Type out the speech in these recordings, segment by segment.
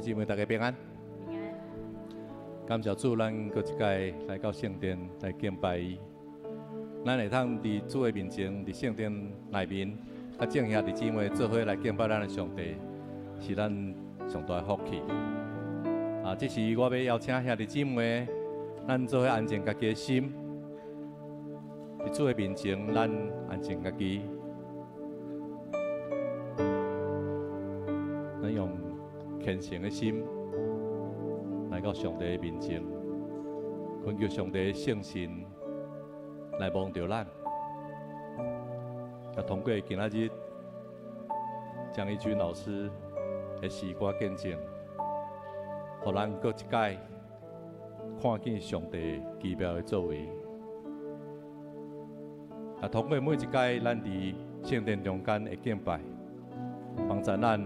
姊妹，大家平安。平安。感謝主，咱閣一擺來到聖殿來敬拜伊。咱會通佇主的面前，佇聖殿內面，佮眾兄弟姊妹做伙來敬拜咱的上帝，是咱上大的福氣。啊，這時我欲邀請兄弟姊妹，咱做伙安靜家己的心，佇主的面前，咱安靜家己，咱用虔誠的心來到上帝的面前，懇求上帝的聖神來摸著咱。啊，通過今仔日江一軍老師的詩歌見證，予咱閣一擺看見上帝奇妙的作為。啊，通過每一擺咱佇聖殿中間的敬拜，幫助咱，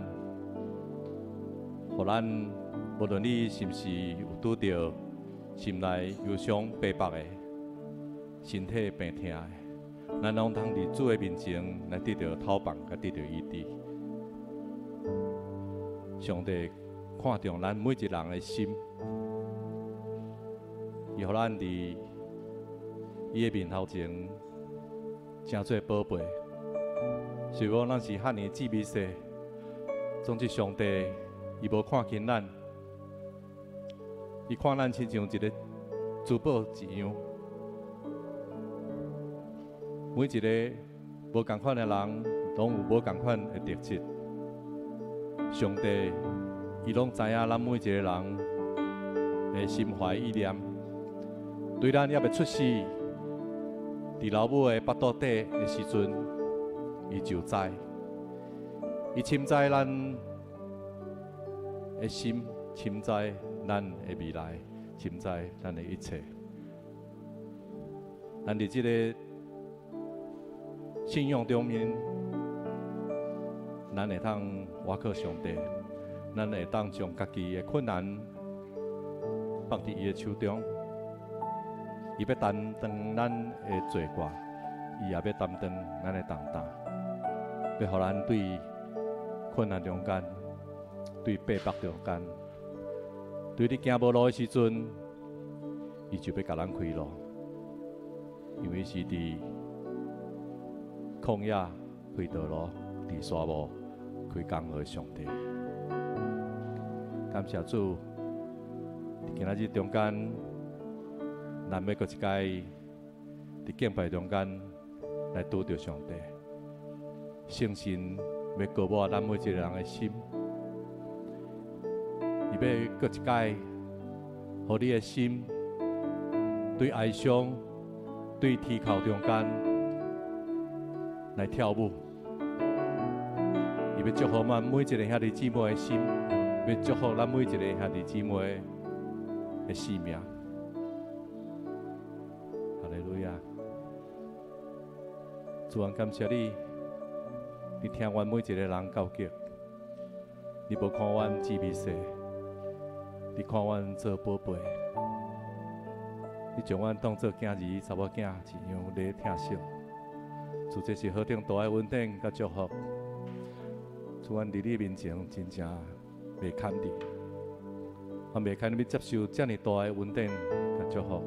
予咱無論你是毋是有拄著心內憂傷悲縛的，身體病痛的，咱攏通佇主的面前來得著透放，佮得著醫治。上帝看重咱每一個人的心，伊予咱佇伊的面頭前成做寶貝。雖然咱是遐爾姊微細，總之上帝伊無看輕咱，伊看咱親像一个珠寶一樣。每一个無仝款的人，攏有無仝款的特質。上帝伊攏知影咱每一個人的心懷意念，對咱猶未出世，佇老母的腹肚底的時陣，伊就知，伊深知咱的心，深知咱的未來，深知咱的一切。咱佇這个信仰中面，咱會當倚靠上帝，咱會當將家己的困難放佇伊的手中，伊欲擔當咱的罪過，伊也欲擔當咱的重擔，欲予咱對困難中間，對逼迫中間，對你行無路的時陣，伊就欲共咱開路，因為是佇曠野開道路，佇沙漠開江河的上帝。感謝主，今仔日中間，咱欲閣一擺佇敬拜中間來拄著上帝，聖神欲膏抹咱每一個人的心，伊欲閣一擺，予你的心對哀傷、對啼哭中間來跳舞。伊欲祝福咱每一个兄弟姊妹的心，欲祝福咱每一个兄弟姊妹的生命。哈利路亞！主啊，感謝你，你聽阮每一個人告急，你無看阮姊微細，你看阮做寶貝，你將阮當做囝兒、查某囝一樣咧疼惜。主，這是何等大的恩典佮祝福！主，阮佇你面前真正袂堪得，阮袂堪得欲接受遮爾大的恩典佮祝福。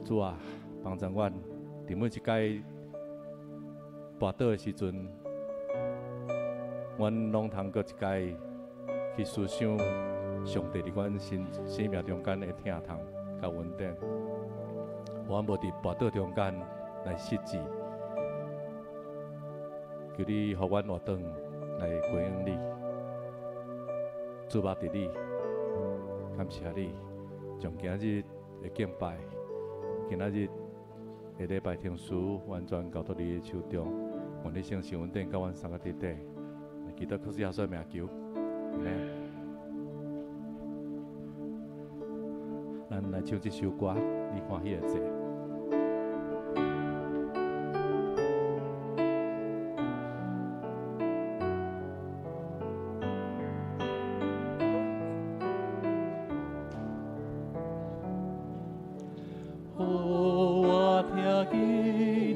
主啊，幫助阮佇每一擺跋倒的時陣，阮攏通閣一擺去思想上帝佇阮生生命中間的疼痛佮恩典，阮無佇跋倒中間來失志，求你予阮活轉來歸向你，注目佇你，感謝你，將今日的敬拜，今仔日的禮拜天書完全交託你的手中，願你聖神恩典佮阮三个弟弟，基督耶穌的名求，阿們。咱來唱這首歌，你歡喜的坐。哦，我聽見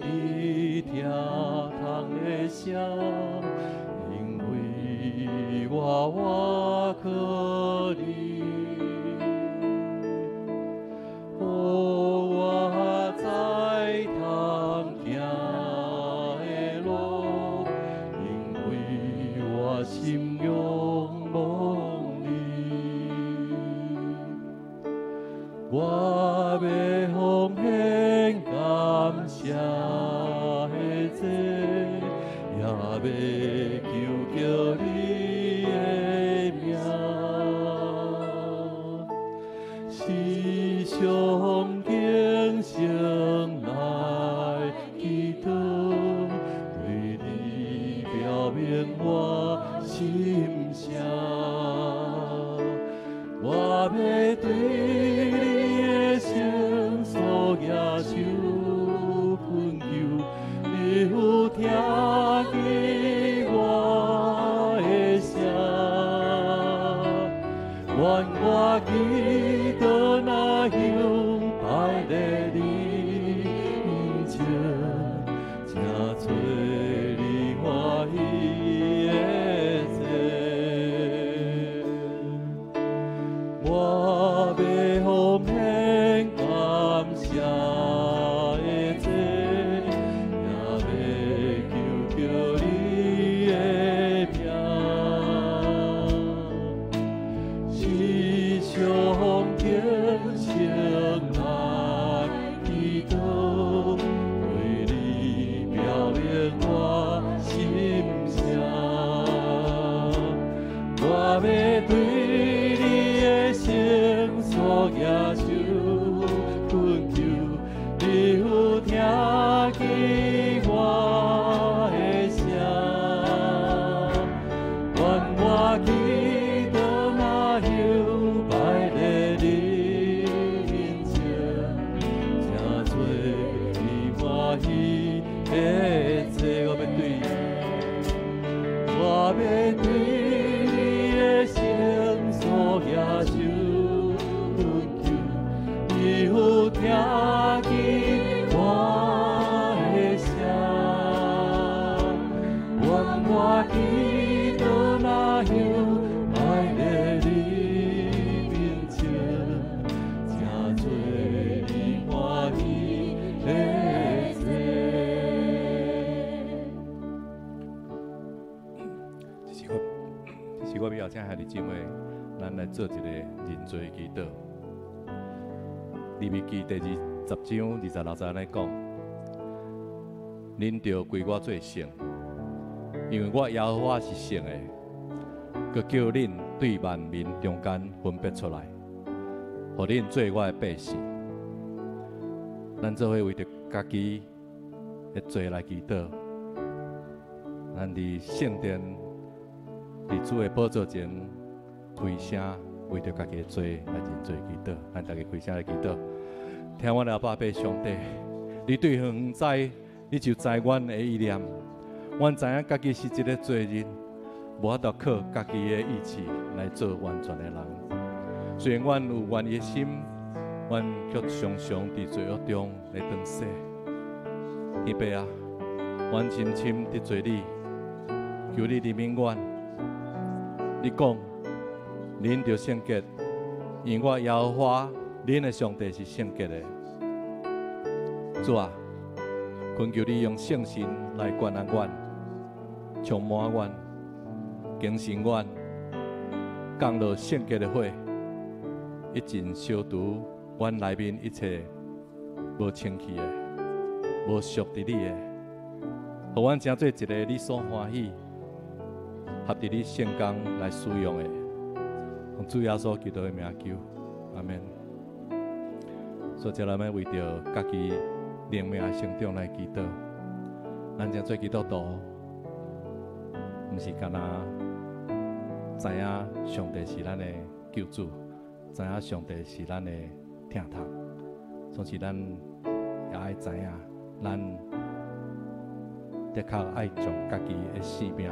你疼痛的聲，因為我靠你，予我知通行的路，因為我心仰望你。我欲奉獻感謝的祭，也欲求叫你的名，時常敬誠來祈禱，對你表明我心聲。我欲對你的聖所舉手懇求，你有聽見我的聲。願我祈禱若香擺在你面前，成做你歡喜的祭。我欲奉獻感謝的祭，也欲求叫你的名，時常敬誠來祈禱，對你表明我心聲。我欲對你的聖所舉手懇求，你有聽見我的聲。願我祈禱若香擺在你面前，成做你歡喜的祭。我欲對你的聖所舉手懇求，你有聽見我的聲。願我祈禱若香擺在你面前，成做你歡喜的祭。這是我欲邀請兄弟姊妹，咱來做一個認罪祈禱。利未記第20章26節按呢講：恁著歸我做聖，因為我耶和華是聖的，閣叫恁對萬民中間分別出來，予恁做我的百姓。咱做伙為著家己的罪來祈禱。咱佇聖殿，佇主的寶座前開聲，為著家己的罪來認罪祈禱。咱大家開聲來祈禱。聽阮的阿爸父上帝，你對遠遠知，你就知阮的意念。阮知影家己是一个罪人，無法度靠家己的意志來做完全的人。雖然阮有願意的心，阮卻常常佇罪惡中來頓死。天父啊，阮深深得罪你，求你憐憫阮。你講，恁著聖潔，因為我耶和華恁的上帝是聖潔的。主啊，懇求你用聖神來關愛阮，充滿阮，更新阮，降落聖潔的火，一盡消除阮內面一切無清氣的、無屬佇你的，予阮成做一个你所歡喜、合佇你聖工來使用的。奉主耶穌基督的名求，阿們。所以，咱欲為著家己靈命的成長來祈禱。咱成做基督徒，毋是干焦知影上帝是咱的救主，知影上帝是咱的疼痛，總是咱也愛知影，咱的確愛將家己的性命、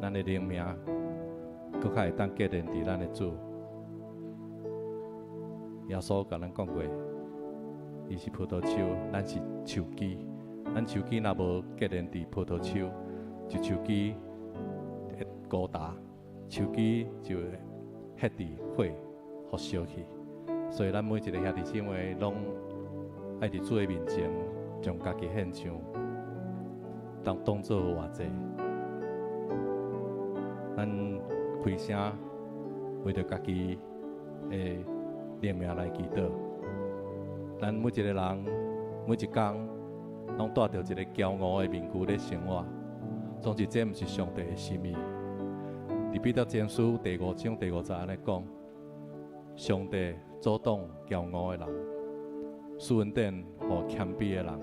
咱的靈命，閣較會當結連佇咱的主。耶穌共咱講過，伊是葡萄樹，咱是樹枝。咱樹枝若無結連佇葡萄樹，一樹枝會孤焦，手機就會彼佇火，予燒去。所以咱每一个兄弟姊妹攏愛佇主的面前，將家己獻上，當做活祭。咱開聲為著家己的靈命來祈禱。咱每一个人每一工攏戴著一个驕傲的面具咧生活，總之這毋是上帝的心意。佇彼得前書第五章第五節按呢講：上帝阻擋驕傲的人，賜恩典予謙卑的人。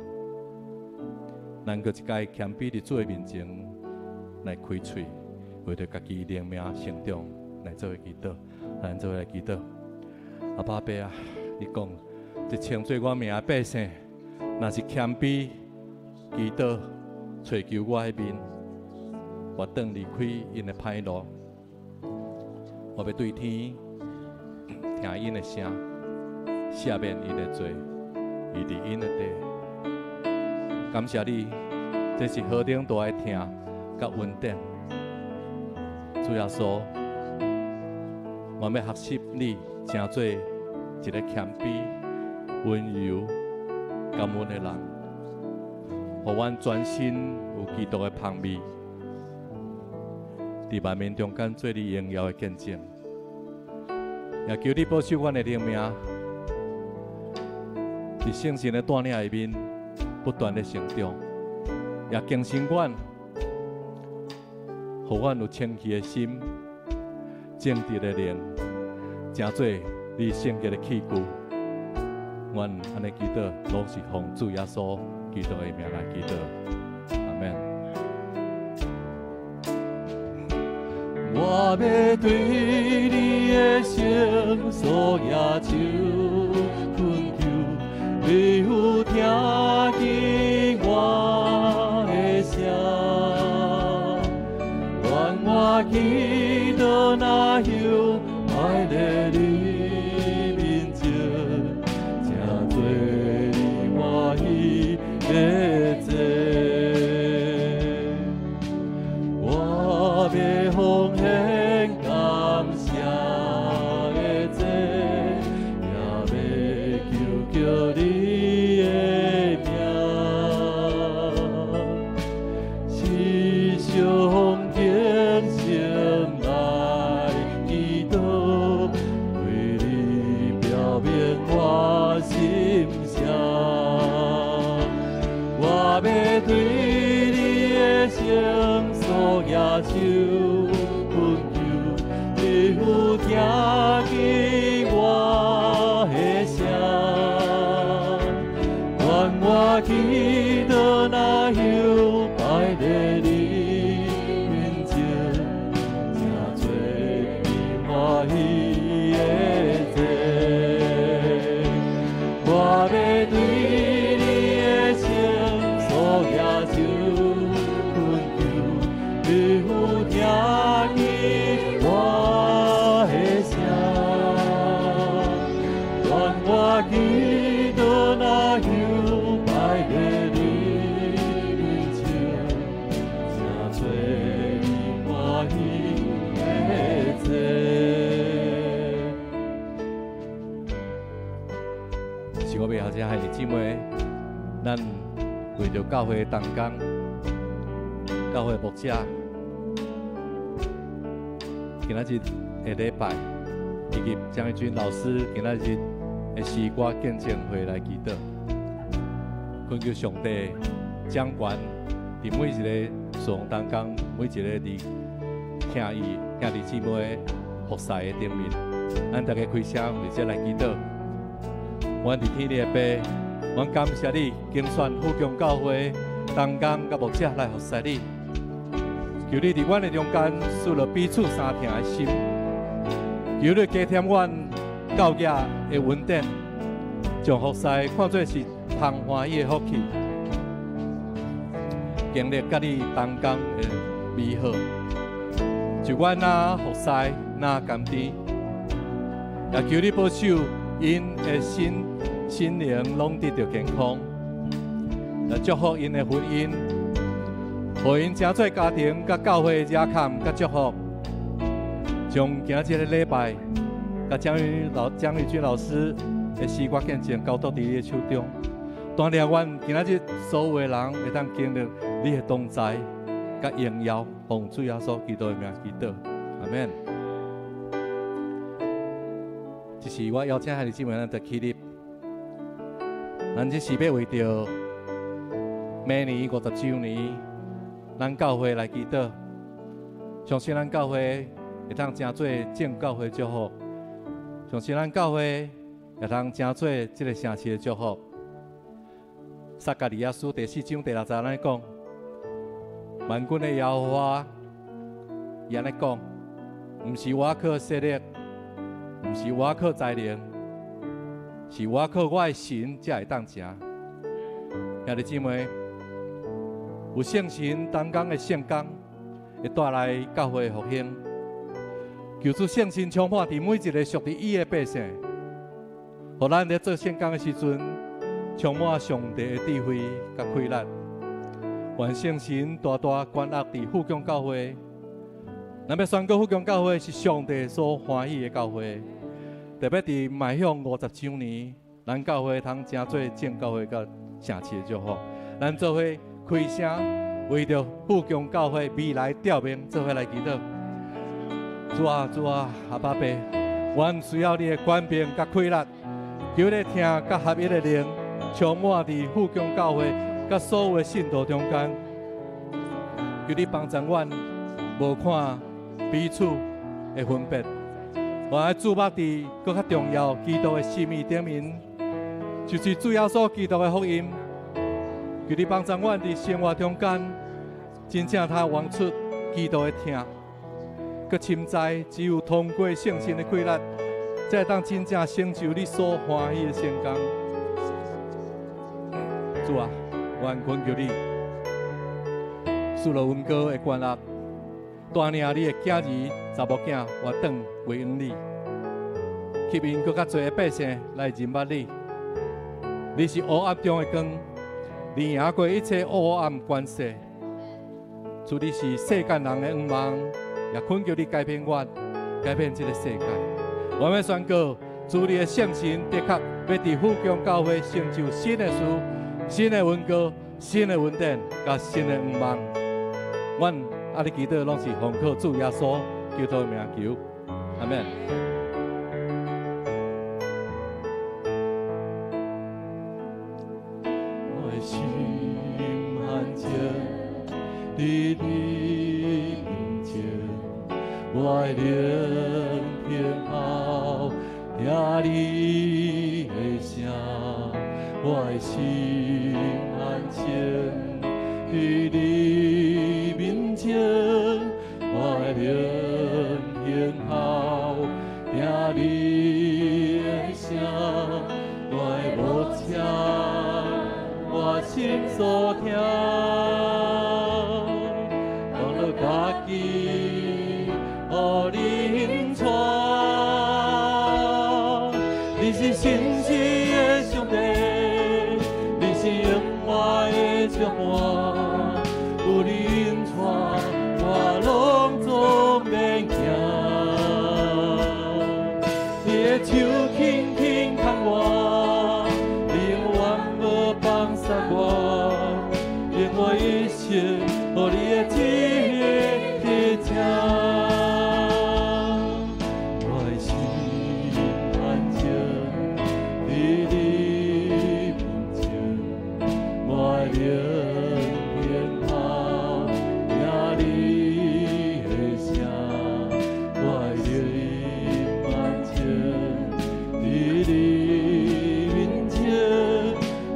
咱閣一擺謙卑佇主的面前來開喙，為著家己靈命成長來做伙祈禱，咱做伙來祈禱。阿爸爸啊，你講，這稱做我名的百姓，若是謙卑祈禱，揣求我的面，我轉離開𪜶的歹路，我欲對天聽𪜶的聲，赦免𪜶的罪，醫治𪜶的地。感謝你，這是何等大的疼佮恩典。主耶穌，我欲學習你，成做一个謙卑、溫柔、感恩的人，予阮全身有基督的芳味，佇萬民中間做你榮耀的見證。也求你保守阮的靈命，佇聖神的帶領下面不斷的成長，也更新阮，予阮有清氣的心、正直的靈，成做你聖潔的器具。阮按呢祈禱，攏是奉主耶穌基督的名來祈禱。阿門。我欲對你的聖所舉手懇求，你有聽見我的聲，願我祈禱若求擺佇你面前，成做你歡喜的祭。我欲奉獻感謝的祭，也欲求叫你的名，時常虔誠來祈禱，對你表明我心聲。我欲對你的聖所舉手懇求，你有聽見我的聲，願我祈禱若求擺佇你面前，成做你歡喜的祭。我欲對你的聖所舉手懇求，你有聽見我的聲，願我祈禱若求擺佇你面前，成做你歡喜的祭。是我欲邀請兄弟姊妹，咱為著教會同工、教會牧者，今仔日的禮拜，以及張義軍老師今仔日的詩歌見證會來祈禱，懇求上帝掌權，佇每一个事奉同工，每一个佇聽伊兄弟姊妹服侍的頂面，咱大家開聲，為這來祈禱。阮佇天的爸，阮感謝你，揀選富強教會同工佮牧者來服侍你。求你佇阮的中間賜予彼此相疼的心，求你加添阮教業的恩典，將服侍看做是通歡喜的福氣，經歷佮你同工的美好。就阮若服侍，若甘甜，也求你保守𪜶的身心靈攏得著健康，也祝福𪜶的婚姻，予𪜶成做家庭佮教會的依靠佮祝福。將今仔這个禮拜，佮江宇君老師的詩歌見證交託佇你的手中。帶領阮今仔日所有的人會當經歷你的同在，佮榮耀，奉主耶穌基督的名祈禱，阿門。這是我邀請兄弟姊妹咱著起立，咱這是欲為著明年50週年，咱教會來祈禱，相信咱教會會當成做眾教會祝福，相信咱教會會當成做這个城市的祝福。撒迦利亞書第四章第六節按呢講，萬軍的耶和華伊按呢講，毋是我靠勢力，毋是我靠才能，是我靠我的神才會當成。兄弟姊妹，有聖神同工的聖工，會帶來教會的復興。求主聖神充滿佇每一个屬佇伊的百姓，予咱咧做聖工的時陣，充滿上帝的智慧佮氣力。願聖神大大權壓佇富強教會。咱欲宣告富強教會是上帝所歡喜的教會，特別佇邁向50週年，咱教會通成做眾教會佮城市的祝福。咱做伙開聲，為著富強教會未來調命，做伙來祈禱。主啊，主啊，阿爸父，阮需要你的權柄佮氣力，求你疼佮合一的靈，充滿佇富強教會佮所有的信徒中間。求你幫助阮，無看彼此的分別，我愛注目佇閣較重要基督的心意頂面，就是主耶穌基督的福音。求你幫助阮佇生活中間，真正通活出基督的疼，閣深知只有通過聖神的氣力，才會當真正成就你所歡喜的聖工。主啊，阮懇求你，賜予恩膏的權力，帶領你的囝兒、查某囝活轉歸於你，吸引閣較濟的百姓來認捌你。你是黑暗中的光，你贏過一切黑暗權勢。主，你是世間人的向望，也懇求你改變我，改變這个世界。我欲宣告，主你的聖神的確欲佇富強教會成就新的事、新的恩膏、新的恩典、佮新的向望。阮按呢祈禱，攏是奉靠主耶穌基督的名求，阿門。我的心安靜，佇你面前，我的靈聽候，聽你的聲，我的心安靜，佇你面前，我的靈聽候，聽你的聲，我的牧者，我心所疼，放落家己，予你引帶。你是信實的上帝，你是永遠的祝福，有你引帶，我攏總免驚。你的手輕輕牽我，你永遠無放捨我，用我一生予你的旨意得成。我的心安靜，佇你面前，我的靈聽候，聽你的聲，我的靈安靜，佇你面前，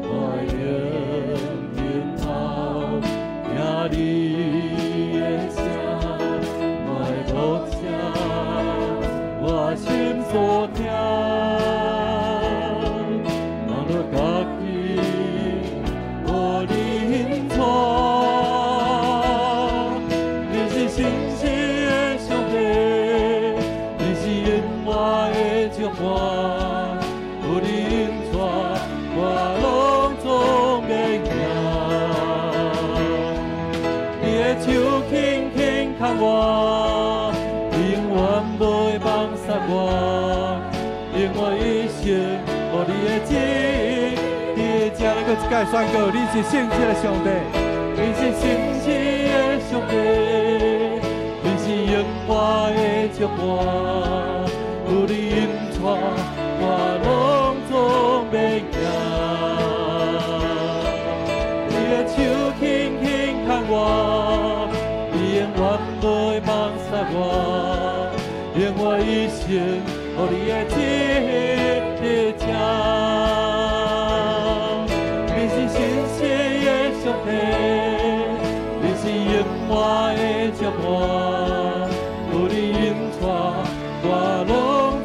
我的靈聽候，聽你的聲，我的牧者，我心所疼，放落家己，予你引帶。你是信實的上帝，你是永遠的祝福，有你引帶，我攏總免驚。你的手輕輕牽我，你永遠無牵我，用我一生予你的旨意伫这。来阁一摆宣告，你是信实的上帝，你是信实的上帝，你是永远的祝我，有你引带，我拢总免惊。你的手轻轻牵我，你永远袂放杀我，用我一生予你的旨意伫这。你是信实的上帝，你是永远的祝我，有你引带，我拢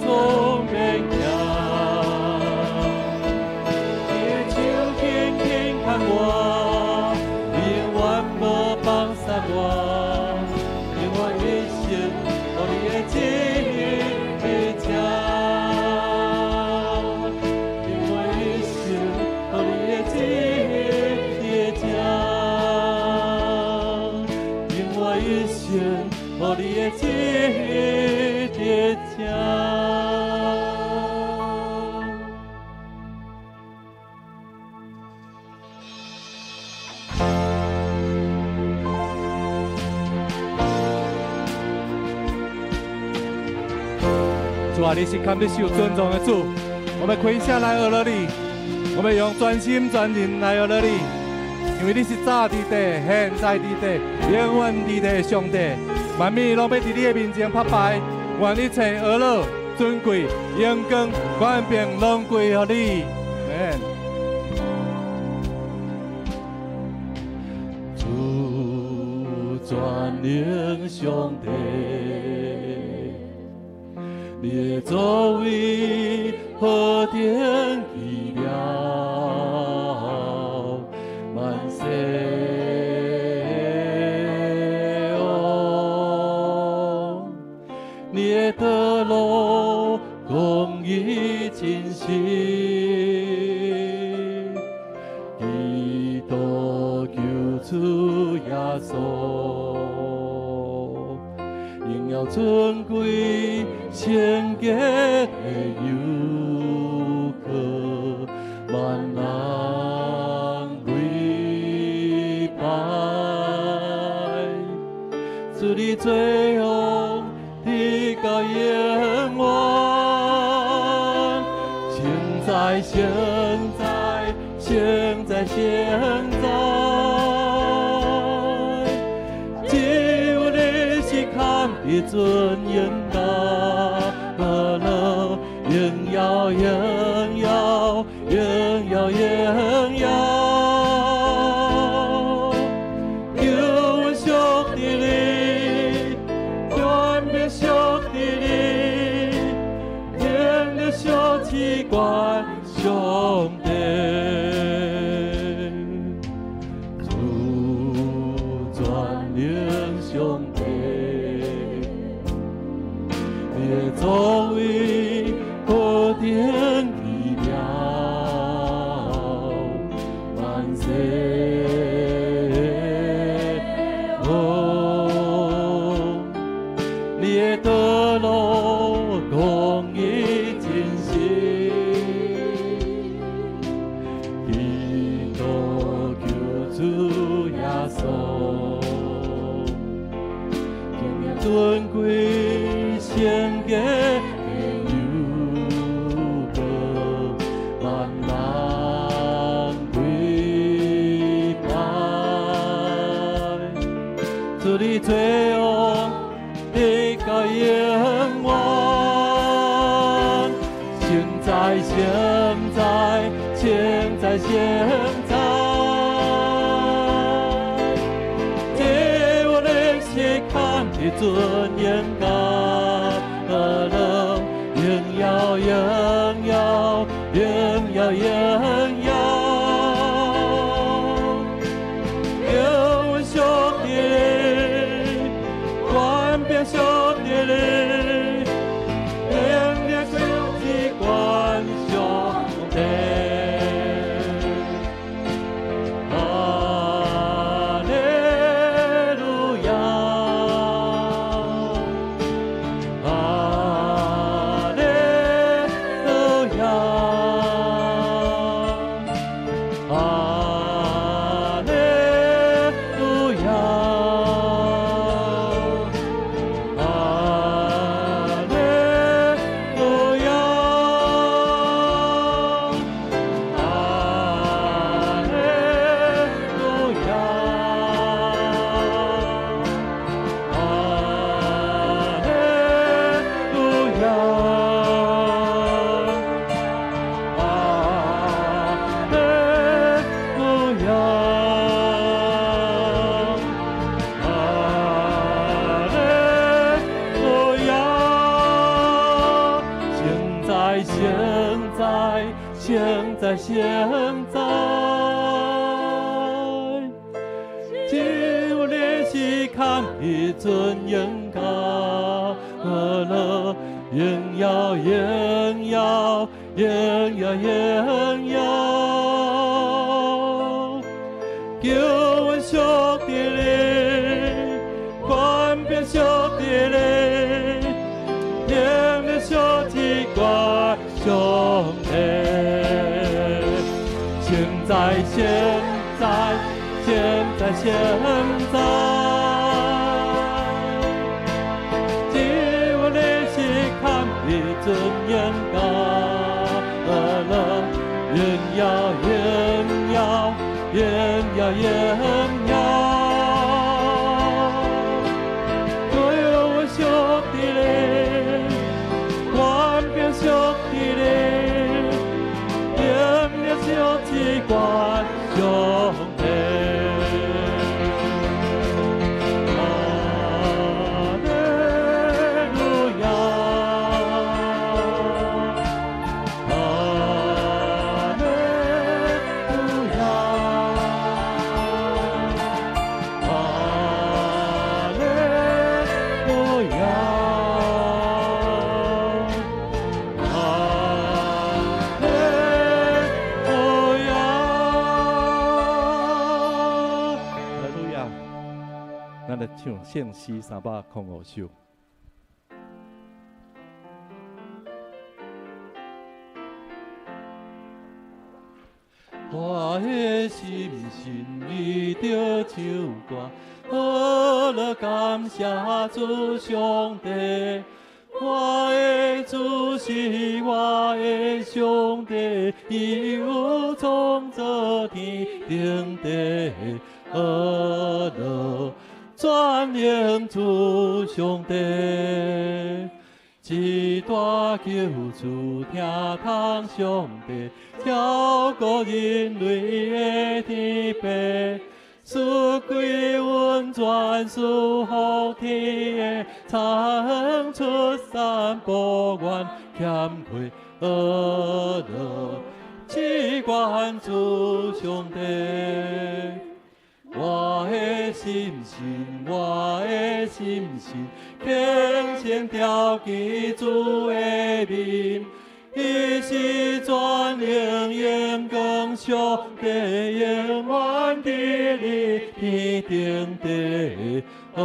总免惊。你的手轻轻牵我，你永远无放杀我，用我一生予你的旨意伫这。用我一生予你的旨意伫这。用我一生予你的旨意伫这。主啊，你是堪得受尊重的主，我們跪下來阿羅你，我們用全心全人來阿羅你，因為你是早佇地、現在佇地、永遠佇地的上帝，萬物攏欲佇你的面前拍敗，願一切阿羅、尊貴、榮光、權柄攏歸予你。阿們。主全能上帝，你的作為何等奇妙，萬世王，你的道路公義真實，基督救主耶穌，榮耀尊貴聖潔的有靠，萬人跪拜，主你作王，直到永遠，聖哉聖哉聖哉聖哉，只有你是堪得尊榮的榮耀榮耀榮耀榮耀，求上帝你，權柄屬於你，天的小機關上帝，主全能上帝，你的作為何等奇妙，萬世王，你的道路公義真實，基督救主耶穌，榮耀尊貴聖潔的有靠，萬人跪拜，主你作王，直到永遠，聖哉聖哉聖哉聖哉，只有你是堪得尊榮甲榮耀榮耀榮耀榮耀，求上帝你，權柄屬於你，能力小機關上帝。哈利路亞，哈在，现在，现在，现在，只有你是堪比尊荣高，荣耀，荣耀，荣耀，荣耀，求阮上帝哩，权柄属伫你，能力属至高上帝。现在，现在，现在，现在，只有你是堪比尊荣高，荣耀，荣耀，荣耀，荣耀。所有我属的你，权柄属的你，能力属至高上帝。哈利路亚，哈利路亚，哈利路亚，哈利路亚。哈利路亚！咱来唱圣诗305首。我的心心里著唱歌，好乐感谢主上帝。我的主是我的上帝，伊有创造天顶地，好乐全能主上帝。一大救主听通上帝，超过人类的天父，赐归温泉，赐福天的，仓出山不愿欠亏，阿乐只关主上帝。我的心心，我的心心，虔诚吊记主的面，伊是全能荣光上帝，永远伫你天顶地，阿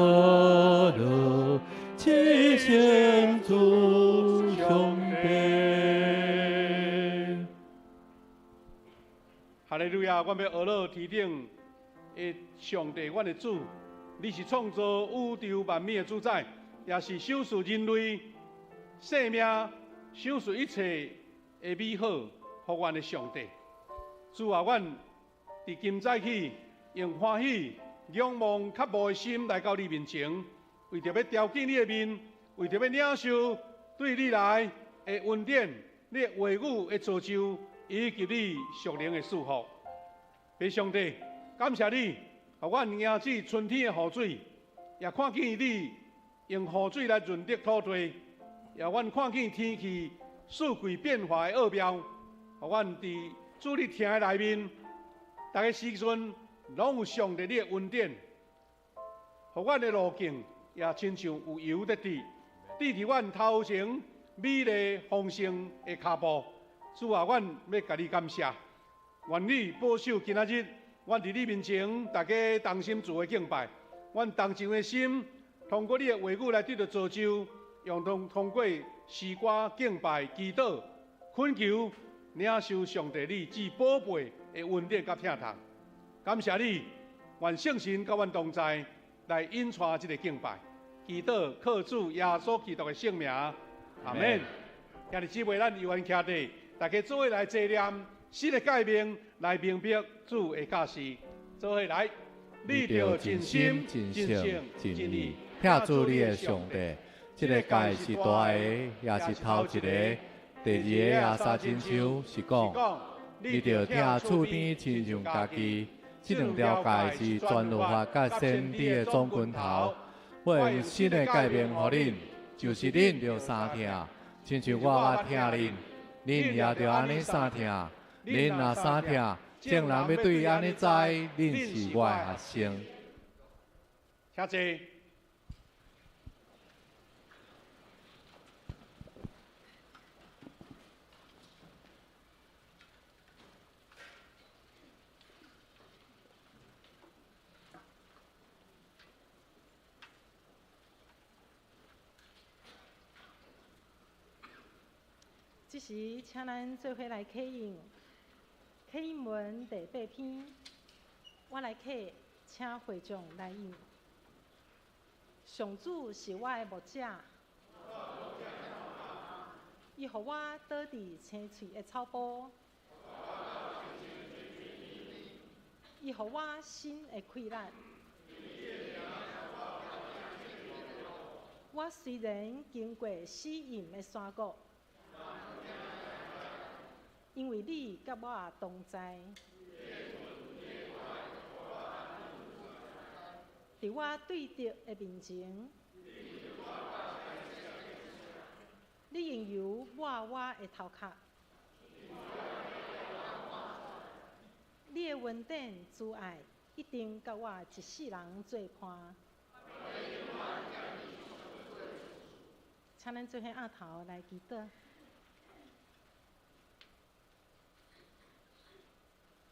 乐至圣主上帝。哈利路亚！我欲阿乐天顶的上帝，阮的主，你是创造宇宙万物的主宰，也是赏赐人类生命、赏赐一切的美好福源的上帝。主啊，阮伫今早起用欢喜、仰望、渴慕的心来到你面前，为著欲朝见你的面，为著欲领受对你来的恩典、你的话语的造就，以及你属灵的祝福。父上帝，感谢你，予阮迎接春天的雨水，也看见你用雨水来润泽土地，也阮看见天气四季变化的奥妙，予阮伫主日厅的内面，逐个时阵拢有上帝你的恩典，予阮的路径也亲像有油在滴，滴伫阮头前美丽丰盛的脚步。主啊，阮欲共你感谢，愿你保守今仔日，阮伫你面前，大家同心做个敬拜。阮同情的心，通过你的话语来得到造就，用通过诗歌敬拜、祈祷、恳求，领受上帝你至宝贝的恩典佮疼痛。感谢你，愿圣神佮阮同在，来引带这个敬拜。祈祷靠主耶稣基督的圣名，阿门。兄弟姊妹，咱有缘徛伫，大家做伙来纪念新的诫命，来明白主的教示。做伙来，你著尽心、尽性、尽意疼主你的上帝。这个诫是大的，也是头一个。第二个也相亲像是讲，你著疼厝边亲像家己。这两条诫是全律法佮先知的总拳头。我用新的诫命予恁，就是恁著相疼，亲像我捌疼恁。恁也著按呢相疼。恁若相疼，众人欲对按呢知，恁是我的学生。请坐。这时，请咱做伙来启用启应文第八篇，我来启，请会众来应。上主是我的牧者，伊予我倒伫青翠的草埔，伊予我新的气力。我虽然经过死荫的山谷，因为你佮我同在，伫我对敌的面前，你用油抹我的头壳，你的恩典慈爱一定佮我一世人做伴。请咱做伙徉头来祈祷。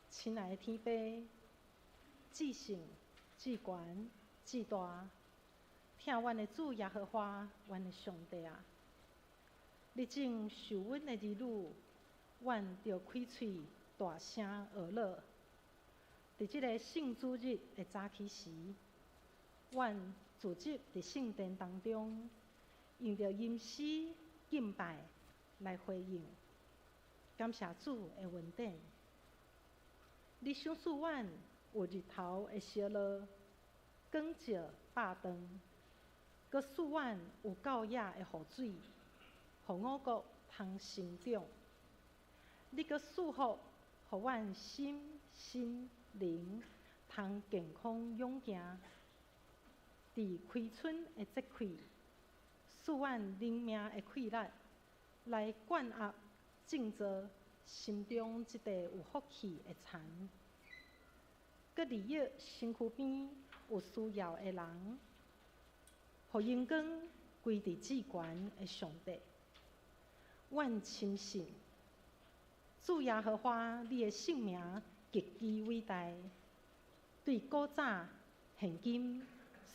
亲爱的天父，至圣、至悬、至大，疼阮的主耶和华，阮的上帝啊！你正授阮的儿女，阮著开喙大声学乐。伫这个圣主日的早起时，阮聚集伫圣殿当中，用著吟诗敬拜来回应，感谢主的恩典。你赏赐阮有日头的烧热，光照百顿，阁赐阮有够野的雨水，予五谷通生长。你阁赐福，予阮心、身、灵通健康勇行。伫开春的节气，赐阮灵命的气力，来灌压种植心中这块有福气的田，阁利益身躯边有需要的人，予荣光归伫至悬的上帝。阮深信，主耶和华你的圣名极其伟大，对古早、现今、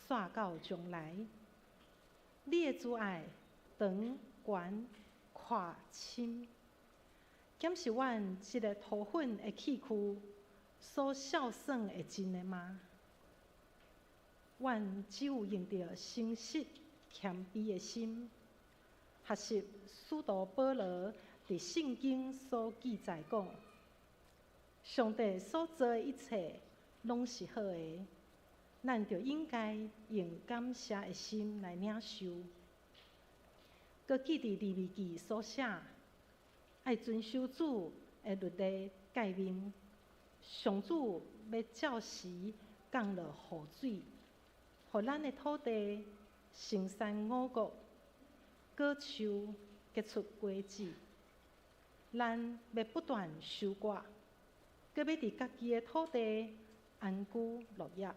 煞到将来，你的慈爱长、悬、阔、深。敢是阮这个土粉的气躯所效算会尽的吗？阮只有用著诚实谦卑的心，学习使徒保罗伫圣经所记载讲，上帝所做的一切拢是好的，咱就应该用感谢的心来领受。阁记伫利未记所写，爱遵守主的律例诫命，上主欲照时降落雨水，予咱的土地生产五谷，果树结出果子。咱欲不断收割，阁欲伫家己的土地安居乐业。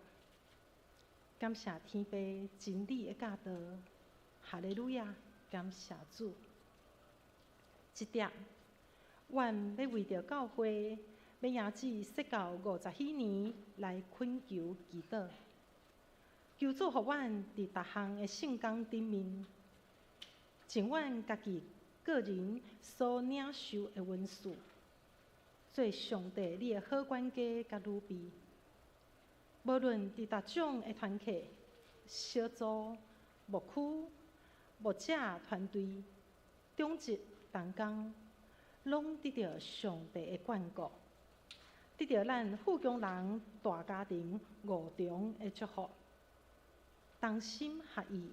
感谢天父真理的教导，哈利路亚！感谢主。这点，阮欲为著教会欲迎接释教50禧年来恳求祈祷，求主予阮伫逐项的圣工顶面，尽阮家己个人所领受的恩赐，做上帝你的好管家佮女婢。无论伫逐种的团契、小组、牧区、牧者团队、长执同工，拢得著上帝的眷顾，得著咱富强人大家庭五重的祝福，同心合意，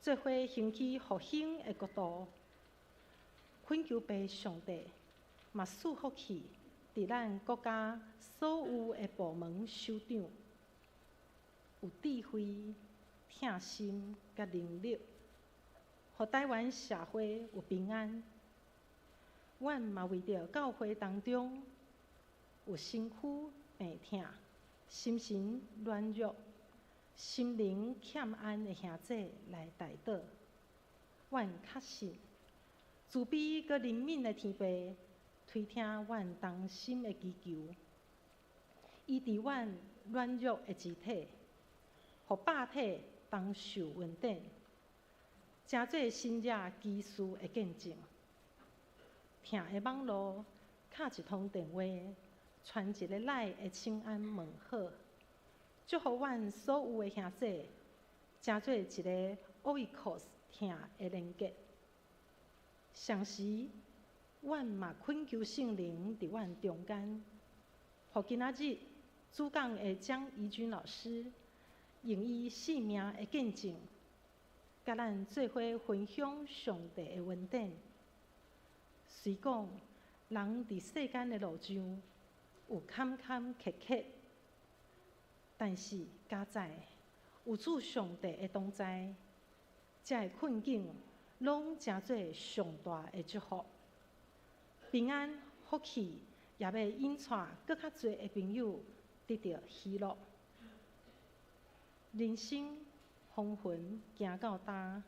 做伙兴起复兴的国度。恳求父上帝，嘛赐福气，伫咱国家所有的部门首长，有智慧、疼心佮能力，予台湾社会有平安。阮嘛为著教会当中有身躯病疼、心神软弱、心灵欠安的兄弟来代祷。阮确信，慈悲阁怜悯的天父垂听阮同心的祈求，医治阮软弱的肢体，予百体同受恩典，成做神迹奇事的见证。疼的网路，敲一通电话，传一个 LINE 的请安问好，祝福阮所有的兄弟，成做一个 oikos 疼的连结。同时，阮嘛恳求圣灵伫阮中间，予今仔日主讲的江怡君老师，用伊生命的见证，佮咱做伙分享上帝的恩典。虽讲人伫世间的路上有坎坎坷坷，但是佳哉有主上帝的同在，这个困境拢成做上大的祝福。平安福气也欲引带阁较济的朋友得著喜乐。人生风云行到今，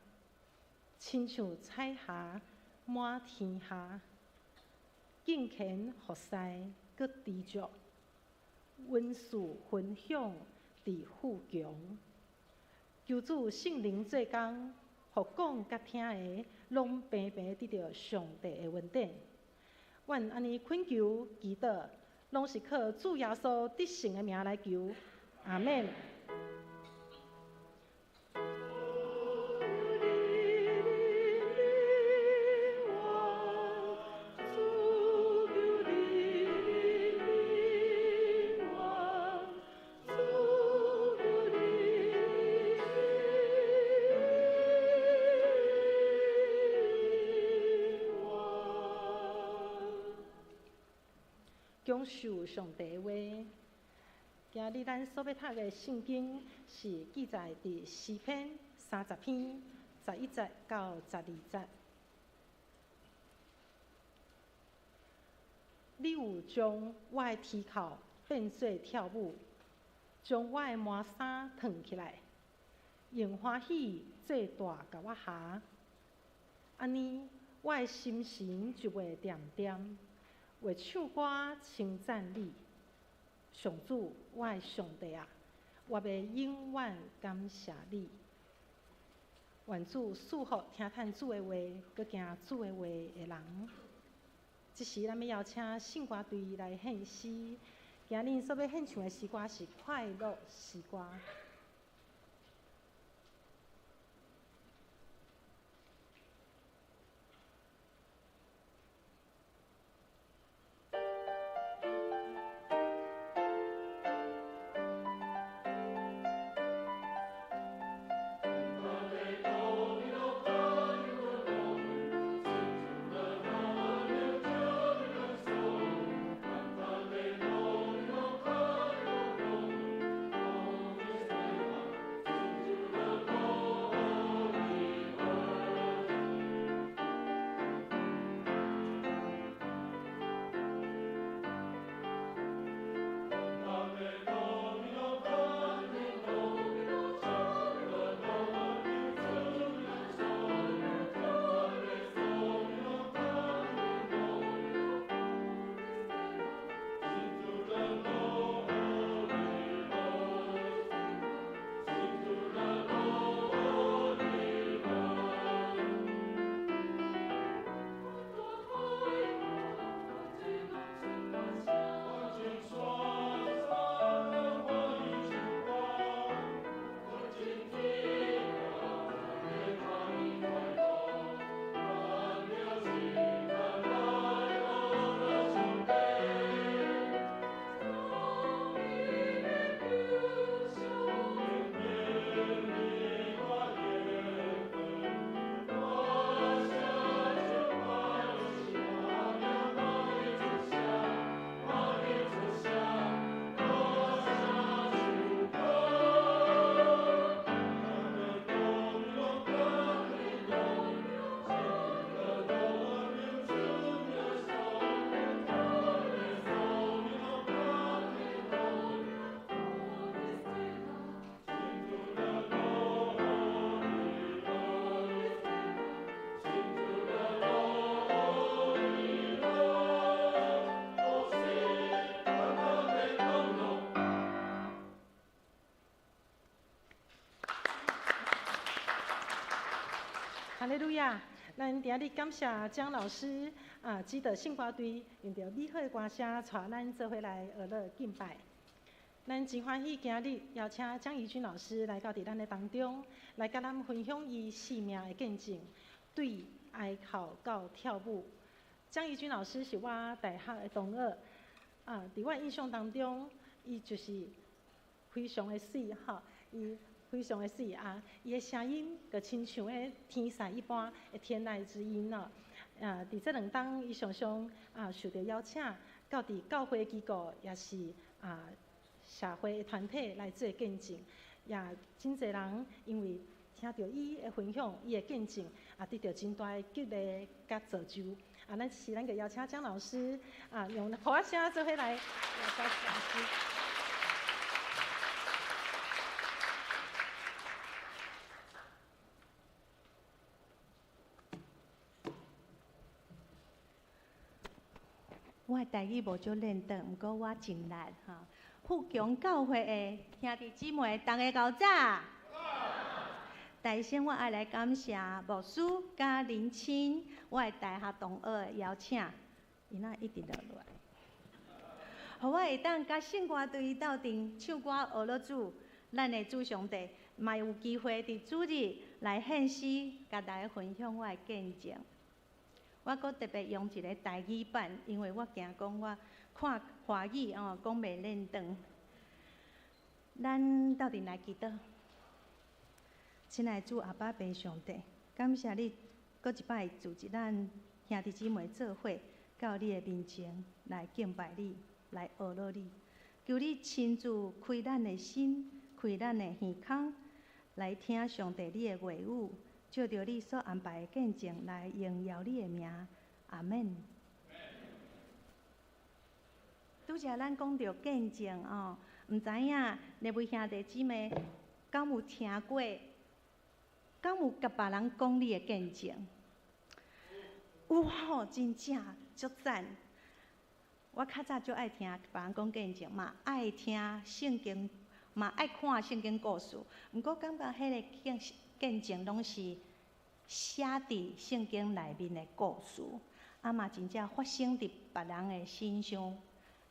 亲像彩霞满天下，敬虔服侍阁知足，恩赐分享伫富强。求主圣灵做工，予讲佮听的拢平平得著上帝的恩典。阮按呢恳求祈祷，拢是靠主耶稣得胜的名来求。阿们。享受上帝话。今日咱所欲读的圣经是记载伫诗篇30篇11节到12节。你有将我的蹄扣变做跳舞，将我的麻衫褪起来，用欢喜做带共我縖。按呢，我的心神就袂恬恬，会唱歌称赞你。上主，我的上帝啊，我欲永远感谢你。愿主赐福听趁主的话，阁行主的话的人。这时，咱欲邀请圣歌队来献诗。今日所欲献唱的诗歌是快乐诗歌。亚！咱今日感谢江老师啊，指导圣歌队用著美好的歌声，带咱做伙来学乐敬拜。咱真欢喜今日邀请江怡君老师来到伫咱的当中，来佮咱分享伊生命的见证，对哀哭到跳舞。江怡君老师是我大学的同学，啊，伫我印象当中，伊就是非常的媠吼，伊非常的媠啊，伊的声音就亲像彼天籁一般的天籁之音咯。啊，伫这两冬，伊常常啊受著邀请，到伫教会机构，也是啊社会的团体来做见证，也真济人因为听著伊的分享，伊的见证，也得著真大的激励佮造就。啊，咱是咱就邀请江老师啊，用鼓仔声做伙来，邀请老师。我的台语无足轮转，毋过我尽力吼。富强教会的兄弟姊妹，逐家𠢕早。首先，我爱来感谢牧师佮林清，我的大学同学的邀请，伊若一直落来，予我会当佮圣歌队斗阵唱歌学乐主，咱的主上帝，嘛有机会伫主日来献诗，佮大家分享我的见证。我阁特别用一个台语版，因为我惊讲我看华语哦，讲袂轮转。咱斗阵来祈祷，亲爱的主阿爸父上帝，感谢你阁一摆组织咱兄弟姊妹做伙到你的面前来敬拜你，来学乐你。求你亲自开咱的心，开咱的耳孔，来听上帝你的话语。照著你所安排的见证来荣耀你的名，阿们。拄才咱讲著见证哦，毋知影那位兄弟姊妹敢有听过，敢有共别人讲你的见证？有吼，真正足赞！我较早足爱听别人讲见证，嘛爱听圣经，嘛爱看圣经故事。毋过感觉彼个见证拢是写伫圣经内面的故事，啊嘛真正发生伫别人的身上。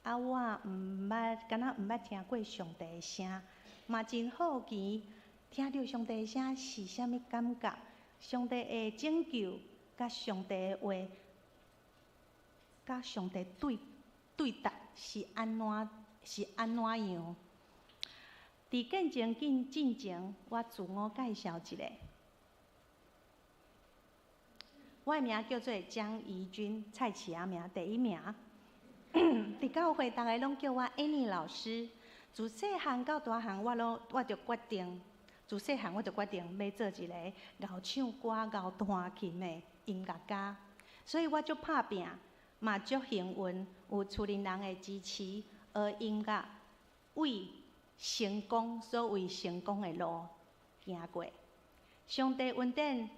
啊，我毋捌，敢若毋捌听过上帝的声，嘛真好奇，听著上帝的声是啥物感觉？上帝的拯救，佮上帝的话，佮上帝对对答是按怎是按怎样？伫见证进进前，我自我介绍一下。我的名叫做江怡君，菜市仔名第一名。伫教会，逐个拢叫我 Annie 老师。自细汉到大汉，我拢我就决定，自细汉我就决定欲做一个𠢕唱歌、𠢕弹琴的音乐家。所以我足拍拚，嘛足幸运，有厝里人的支持，学音乐，为成功，所谓成功的路行过。上帝恩典，予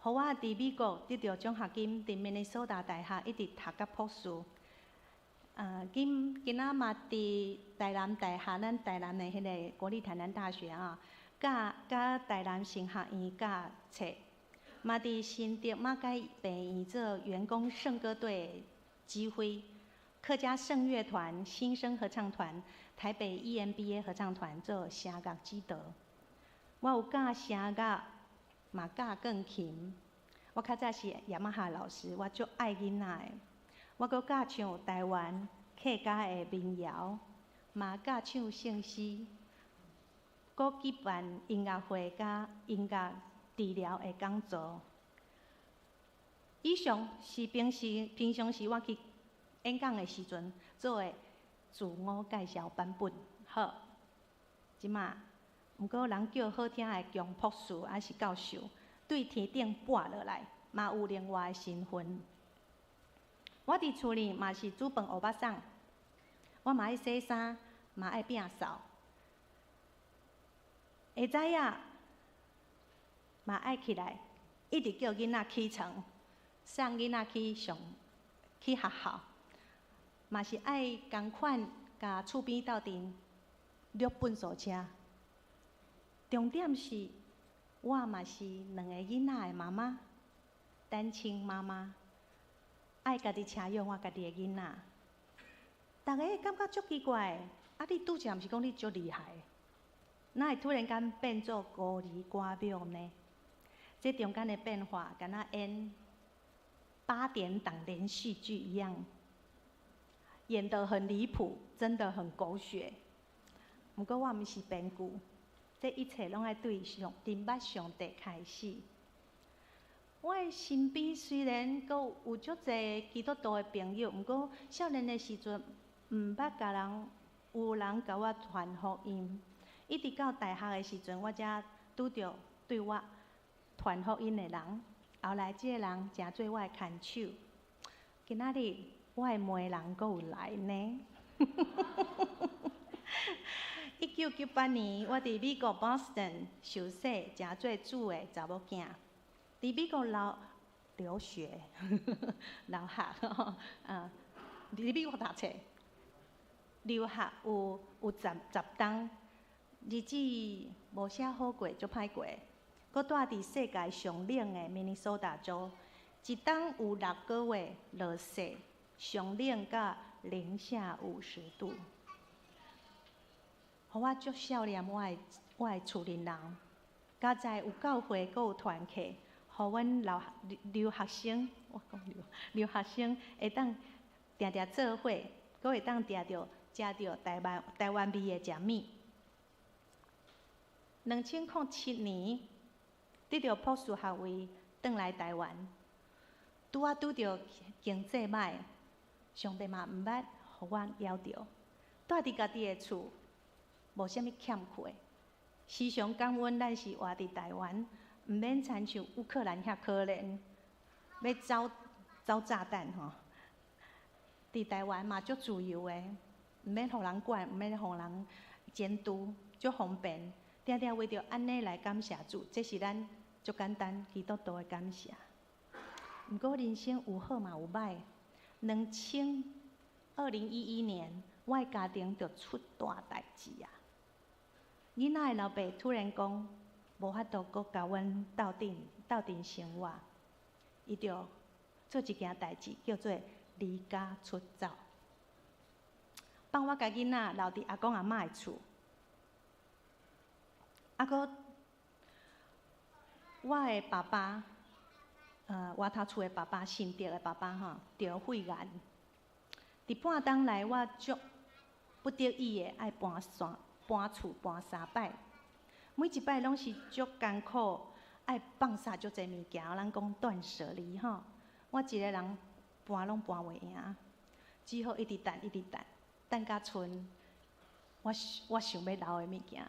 我伫美国得著奖学金，伫明尼苏达大学一直读到博士。今今仔嘛伫台南大学，咱台南的彼个国立台南大学啊，教佮台南神学院教册，嘛伫新竹马偕病院做员工圣歌队指挥，客家圣乐团、新生合唱团、台北 EMBA 合唱团做声乐指导。我有教声乐，嘛教钢琴。我较早是雅马哈老师，我足爱囡仔的。我阁教唱台湾客家的民谣，嘛教唱圣诗，阁举办音乐会佮音乐治疗的讲座。以上是平时平常时我去演讲的时阵做的自我介绍版本。好，这马，毋过人叫好听的强博士抑是教授，对天顶跋落来，嘛有另外的身份。我伫厝里嘛是煮饭乌目送，我嘛爱洗衫，嘛爱摒扫。下早仔嘛爱起来，一直叫囡仔起床，送囡仔去上去学校，嘛是爱仝款共厝边斗阵掠粪扫车。重点是，我嘛是两个囡仔的妈妈。單親媽媽，愛家己車養我家己的囡仔。逐家會感覺足奇怪，啊！你拄才毋是講你足厲害，哪會突然間變做孤兒寡母呢？這中間的變化，敢若演八點檔連續劇一樣，演得很離譜，真的很狗血。毋過我毋是編劇，這一切攏愛對上認捌上帝開始。我的身邊雖然閣有足濟基督徒的朋友，毋過少年的時陣，毋捌共人有人共我傳福音。一直到大學的時陣，我才拄著對我傳福音的人。後來這个人成做我的牽手。今仔日我的媒人閣有來呢。1998年，我佇美國 Boston 受洗，成做主的查某囝。佇美國留學，留學，啊，佇美國讀冊，留學有10冬，日子無啥好過，足歹過。閣住佇世界上冷的明尼蘇達州，一冬有6個月落雪，上冷到零下50度。予我足想念我的厝裡人，佳哉有教會，閣有團契，予阮留學生，我講留學生會當定定做伙，閣會當定著食著台灣味的食物。2007年得著博士學位，轉來台灣，拄仔拄著經濟歹，上帝嘛毋捌予我枵著，住佇家己的厝，無啥物欠缺，時常感恩咱是活佇台灣，毋免親像烏克蘭遐可憐，欲走走炸彈吼。佇台灣嘛足自由的，毋免予人管，毋免予人監督，足方便。定定為著按呢來感謝主，這是咱足簡單基督徒的感謝。毋過人生有好嘛有歹。2011年，我的家庭就出大代誌啊！囡仔的老爸突然講，無法度閣共阮鬥陣生活，伊就做一件代誌，叫做離家出走，放我共囡仔留佇阿公阿嬤的厝。啊，閣我的爸爸，外頭厝的爸爸，新竹的爸爸吼，得肺癌。佇半冬內，我足不得已的愛搬山搬厝搬三擺，每一擺攏是足艱苦，愛放捨足濟物件，咱講斷捨離吼。我一个人搬攏搬袂贏，只好一直等，一直等，等甲賰我想欲留的物件。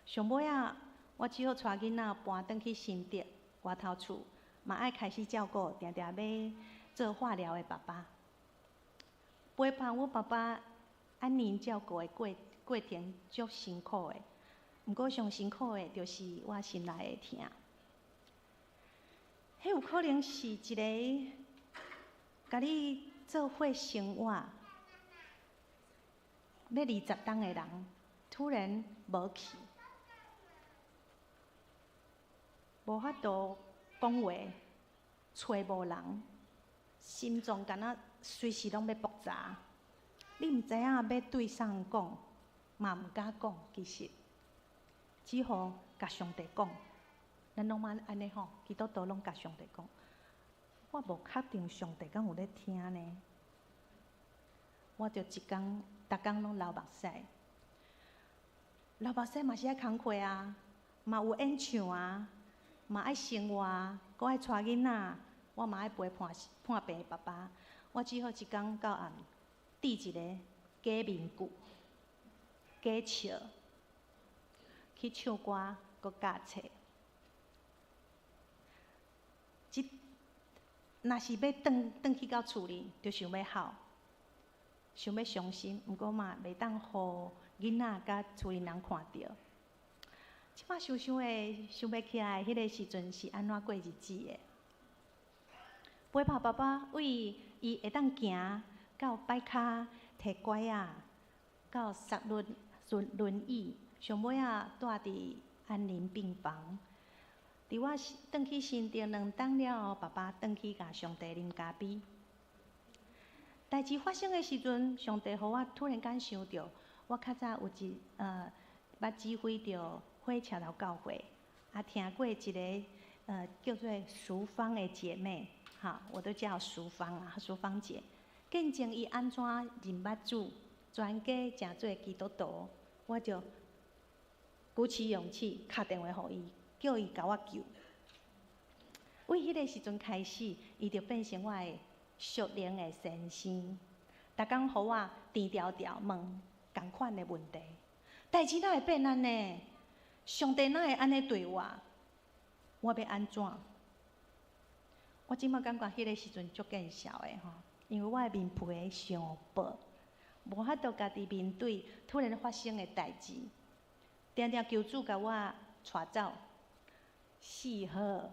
上尾仔，我只好帶囡仔搬轉去新竹外頭厝，嘛愛開始照顧定定欲做化療的爸爸。陪伴阮爸爸按呢照顧的過程足辛苦的，毋過上辛苦的，就是我心內的疼。彼有可能是一个共你做伙生活欲20冬的人，突然無去，無法度講話，揣無人，心臟敢若隨時攏欲爆炸。你毋知影欲對啥人講，嘛毋敢講，其實只好共上帝講。咱攏嘛按呢吼，基督徒攏共上帝講。我無確定上帝敢有咧聽呢。我就一工，逐工攏流目屎，流目屎嘛是愛工課啊，嘛有演唱啊，嘛愛生活，閣愛帶囡仔，我嘛愛陪伴破病的爸爸。我只好一工到暗，戴一個假面具、假笑，去唱歌，閣教冊。這若是欲轉去到厝裡，就想欲哭，想欲傷心。毋過嘛，袂當予囡仔佮厝裡人看著。這擺想想會想袂起來，彼个時陣是按怎過日子的？陪伴爸爸為伊會當行到擺跤、提拐仔，到捒輪椅，上尾仔蹛佇安寧病房。佇我轉去新竹2冬了後，爸爸轉去共上帝啉咖啡。代誌發生的時陣，上帝予我突然間想著，我較早有一捌指揮著火車頭教會，啊聽過一個叫做淑芳的姐妹，哈，我都叫淑芳啊，淑芳姐，見證伊按怎認捌主，全家成做基督徒，我就鼓起勇氣敲電話予伊，叫伊共我救。為彼个時陣開始，伊就變成我的屬靈的先生，逐工予我甜條條問仝款的問題。代誌哪會變按呢？上帝哪會按呢對我？我欲按怎？我這馬感覺彼个時陣足見笑的吼，因為我的面皮傷薄，無法度家己面對突然發生的代誌，定定求主共我帶走，死好。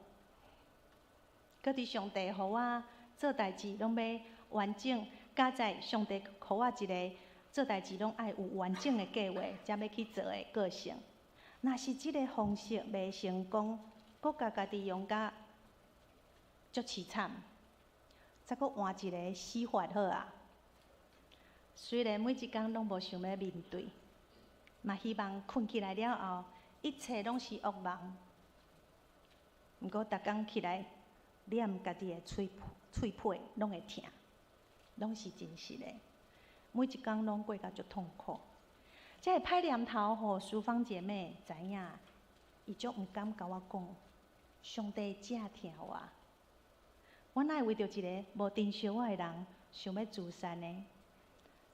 閣佇上帝予我做代誌，攏欲完整，加在上帝予我一个做代誌攏愛有完整的計劃，才欲去做的個性。若是這个方式袂成功，閣共家己用甲足悽慘，再閣換一个死法好啊。雖然每一工攏無想欲面對，嘛希望睏起來了後，一切攏是噩夢。毋過逐工起來舐家己的喙皮，攏會疼，攏是真實的。每一工攏過甲足痛苦。這个歹念頭，予淑芳姐妹知影，伊足毋敢共我講，上帝這疼我，我哪會為著一个無珍惜我的人，想欲自殺呢？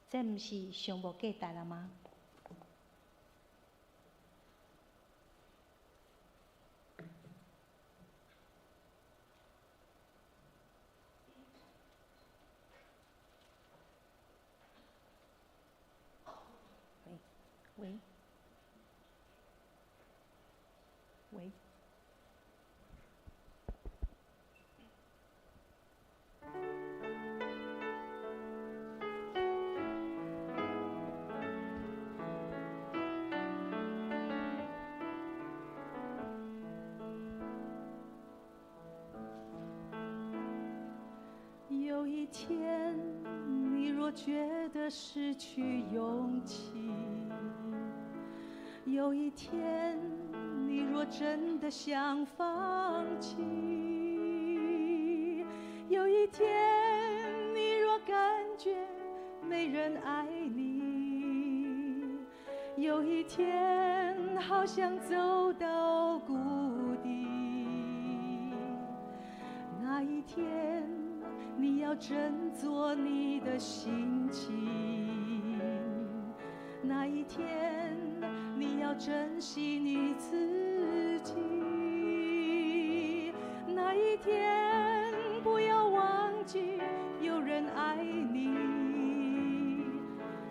這毋是傷無價值了嗎？喂，喂，有一天，你若覺得失去勇氣，有一天，你若真的想放棄，有一天，你若感覺沒人愛你，有一天，好像走到谷底，那一天，你要振作你的心情，那一天，你要珍惜你自己，那一天不要忘記有人愛你，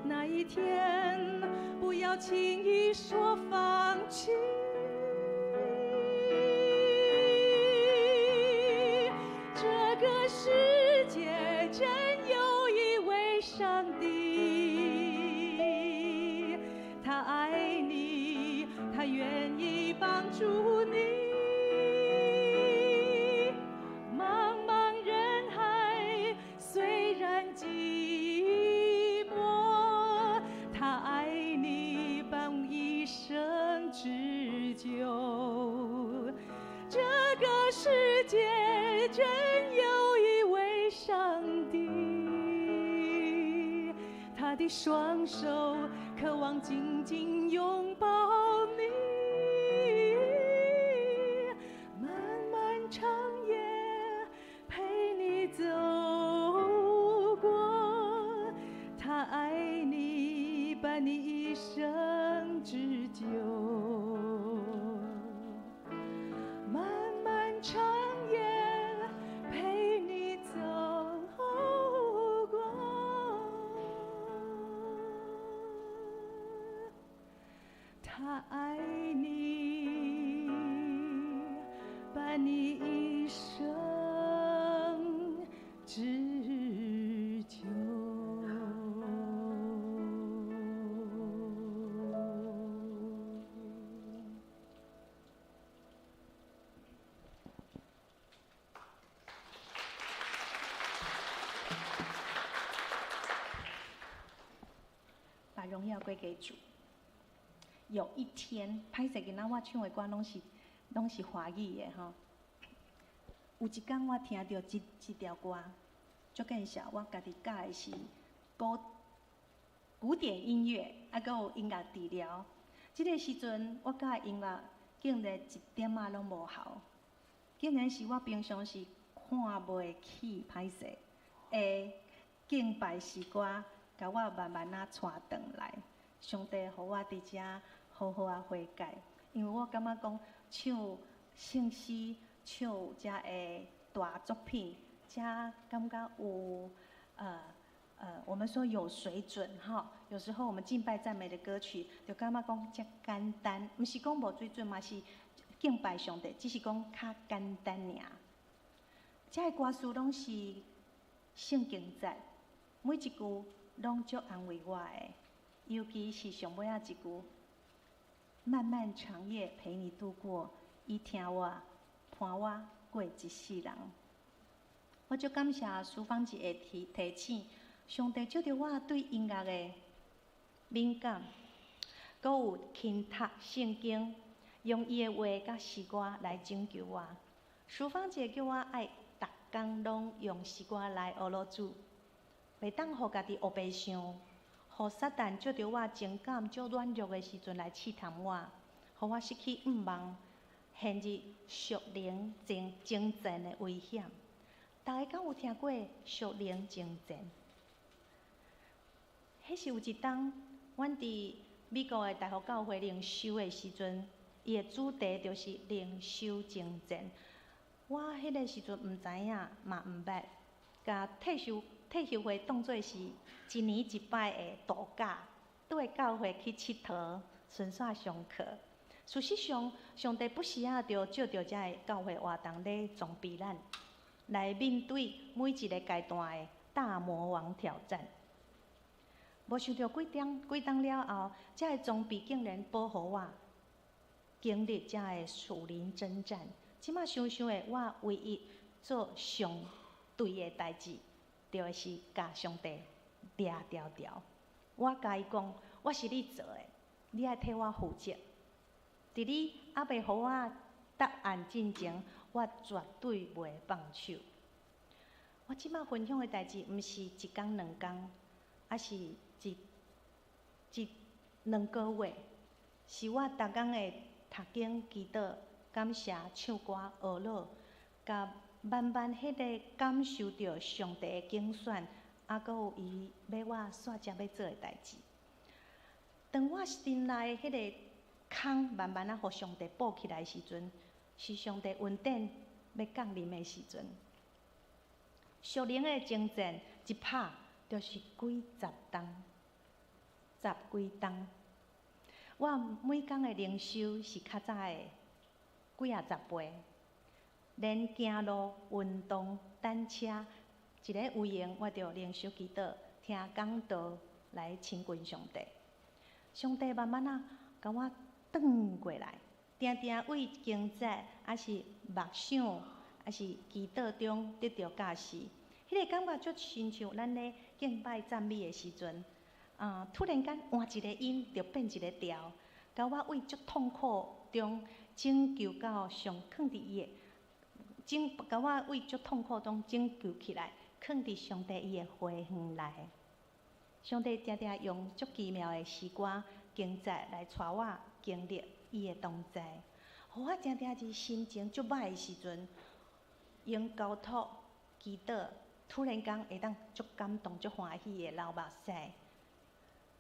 那一天不要輕易說放棄。這個世界真有一位上帝，他愛你，他願意幫助你。茫茫人海雖然寂寞，他愛你伴一生之久。這個世界真有一位上帝，他的雙手渴望緊緊擁抱你，漫漫長夜陪你走過，他愛你伴你一生之久。漫漫長夜陪你走過，他愛你，伴你一生之久。歸給主。有一天，歹勢今仔我唱的歌攏是華語的吼。有一工我聽著這條歌，足見笑，我家己教的是古典音樂，啊，閣有音樂治療。這个時陣我教的音樂竟然一點仔攏無效，竟然是我平常時看袂起歹勢的敬拜詩歌，共我慢慢仔帶轉來。上帝予我佇遮好好仔悔改，因為我感覺講唱聖詩、唱遮个大作品，才感覺有我們說有水準哈。有時候我們敬拜讚美的歌曲，就感覺講遮簡單，毋是講無水準嘛，是敬拜上帝，只是講較簡單爾。這个歌詞攏是聖經節，每一句攏足安慰我的。尤其是上尾仔一句，漫漫長夜陪你度過，伊聽我伴我過一世人。我足感謝淑芳姐的提醒，上帝借著我對音樂的敏感，閣有勤讀聖經，用伊的話佮詩歌來拯救我。淑芳姐叫我愛逐工攏用詩歌來學落主，袂當予家己烏白想。予撒旦借著我情感足軟弱的時陣來試探我，予我失去向望，陷入屬靈爭戰的危險。大家敢有聽過屬靈爭戰？彼是有一冬，阮佇美國的大福教會靈修的時陣，伊的主題就是靈修爭戰。我彼个時陣毋知影，嘛毋捌，共退修會當做是一年一擺的度假，綴教會去𨑨迌，順紲上課。事實上，上帝不時仔就藉著遮个教會活動咧裝備咱，來面對每一个階段的大魔王挑戰。無想著幾冬幾冬了後，遮个裝備竟然保護我經歷遮个屬靈爭戰。這馬想想的，我唯一做上對的代誌，就是共上帝掠牢牢。我共伊講，我是你做的，你愛替我負責。佇你猶未予我答案進前，我絕對袂放手。我這馬分享的代誌，毋是一工兩工，抑是一兩個月，是我逐工的讀經、祈禱、感謝、唱歌、學樂，佮慢慢彼个感受著上帝的揀選，猶閣有伊欲我煞遮欲做的代誌。當我心內彼个空慢慢仔予上帝補起來的時陣，是上帝恩典欲降臨的時陣。屬靈的爭戰一拍就是幾十冬，十幾冬。我每工的靈修是較早的幾仔十倍，連行路、運動、單車，一个有閒我就靈修祈禱、聽講道來親近上帝。上帝慢慢仔共我轉過來，定定為經節，抑是默想，抑是祈禱中得著教示。彼个感覺就親像咱咧敬拜讚美的時陣，突然間換一個音，就變一個調，共我為足痛苦中拯救到上囥佇伊的，共我為足痛苦中拯救起來，囥佇上帝伊的花園內。上帝定定用足奇妙的詩歌、經節來帶我經歷伊的同在，予我定定佇心情足歹的時陣，用交託祈禱，突然間會當足感動、足歡喜的流目屎，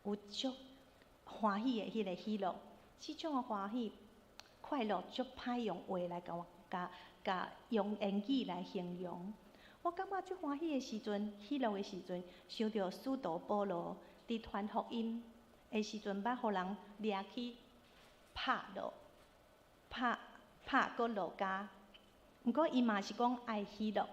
有足歡喜的彼个喜樂，這種的歡喜快樂足歹用話來共我共共用言語來形容。我感覺足歡喜的時陣，喜樂的時陣，想著使徒保羅佇傳福音的時陣，捌予人掠去拍落，拍拍閣落監。毋過伊嘛是講愛喜樂。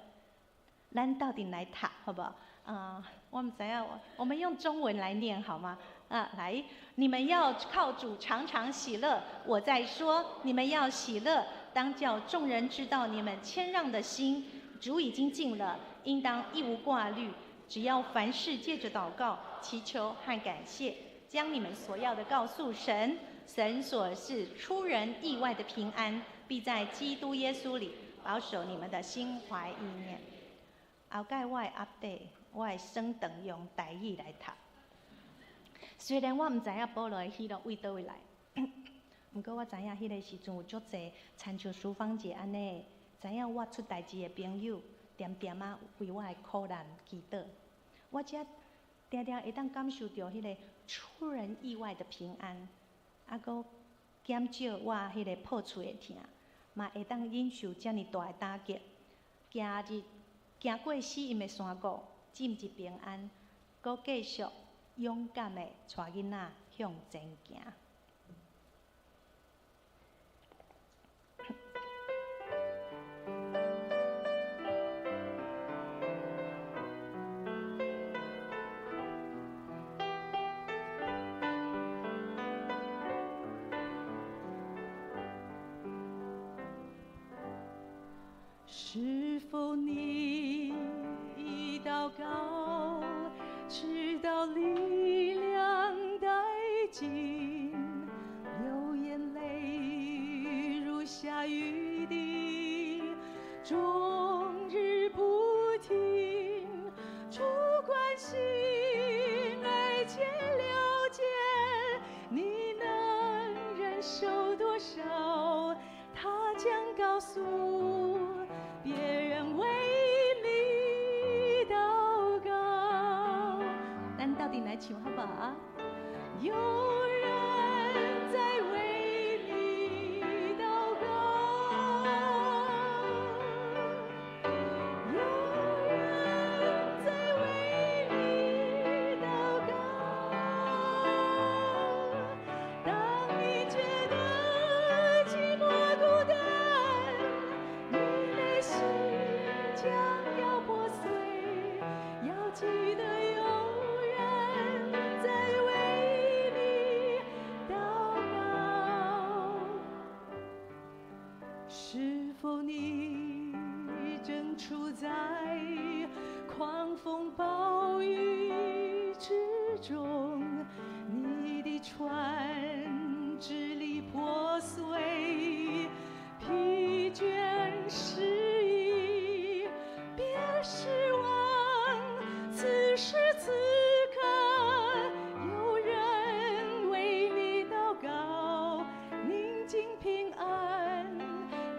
咱鬥陣來讀，好無？我毋知影，我們用中文來念好嗎？啊，來，你們要靠主常常喜樂。我再說，你們要喜樂，當叫眾人知道你們謙讓的心。主已經近了，應當一無掛慮，只要凡事藉著禱告、祈求和感謝，將你們所要的告訴神，神所賜出人意外的平安，必在基督耶穌裡保守你們的心懷意念。後蓋我的 update，我的升等用台語來讀。雖然我毋知影保羅的喜樂為佗位來，毋過我知影彼个時陣有足濟，親像淑芳姐按呢，知影我出代誌的朋友，恬恬仔為我的苦難祈禱。我才定定會當感受著彼个出人意外的平安，啊，閣減少我彼个破厝的疼，嘛會當忍受遮爾大的打擊，行入行過死蔭的山谷，進入平安，閣繼續勇敢的帶囡仔向前行。是否你已禱告，直到力量殆盡，流眼淚如下雨滴，終日不停。主關心而且了解，你能忍受多少，他將告訴別人為你禱告。咱鬥陣來唱好無好？有人在為你禱告，有人在為你禱告。當你覺得寂寞孤單，你內心將要破碎，要記得有人在為你禱告。是否你正處在狂風暴雨之中？你的船支離破碎，疲倦失意，別失望。此時此刻，有人為你禱告，寧靜平安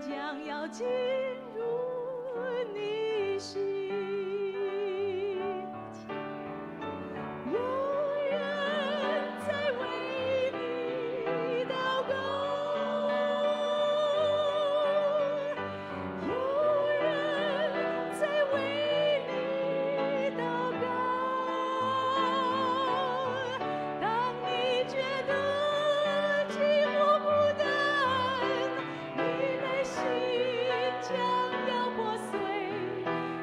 將要進入你心。有人在為你禱告，有人在為你禱告。當你覺得寂寞孤單，你內心將要破碎，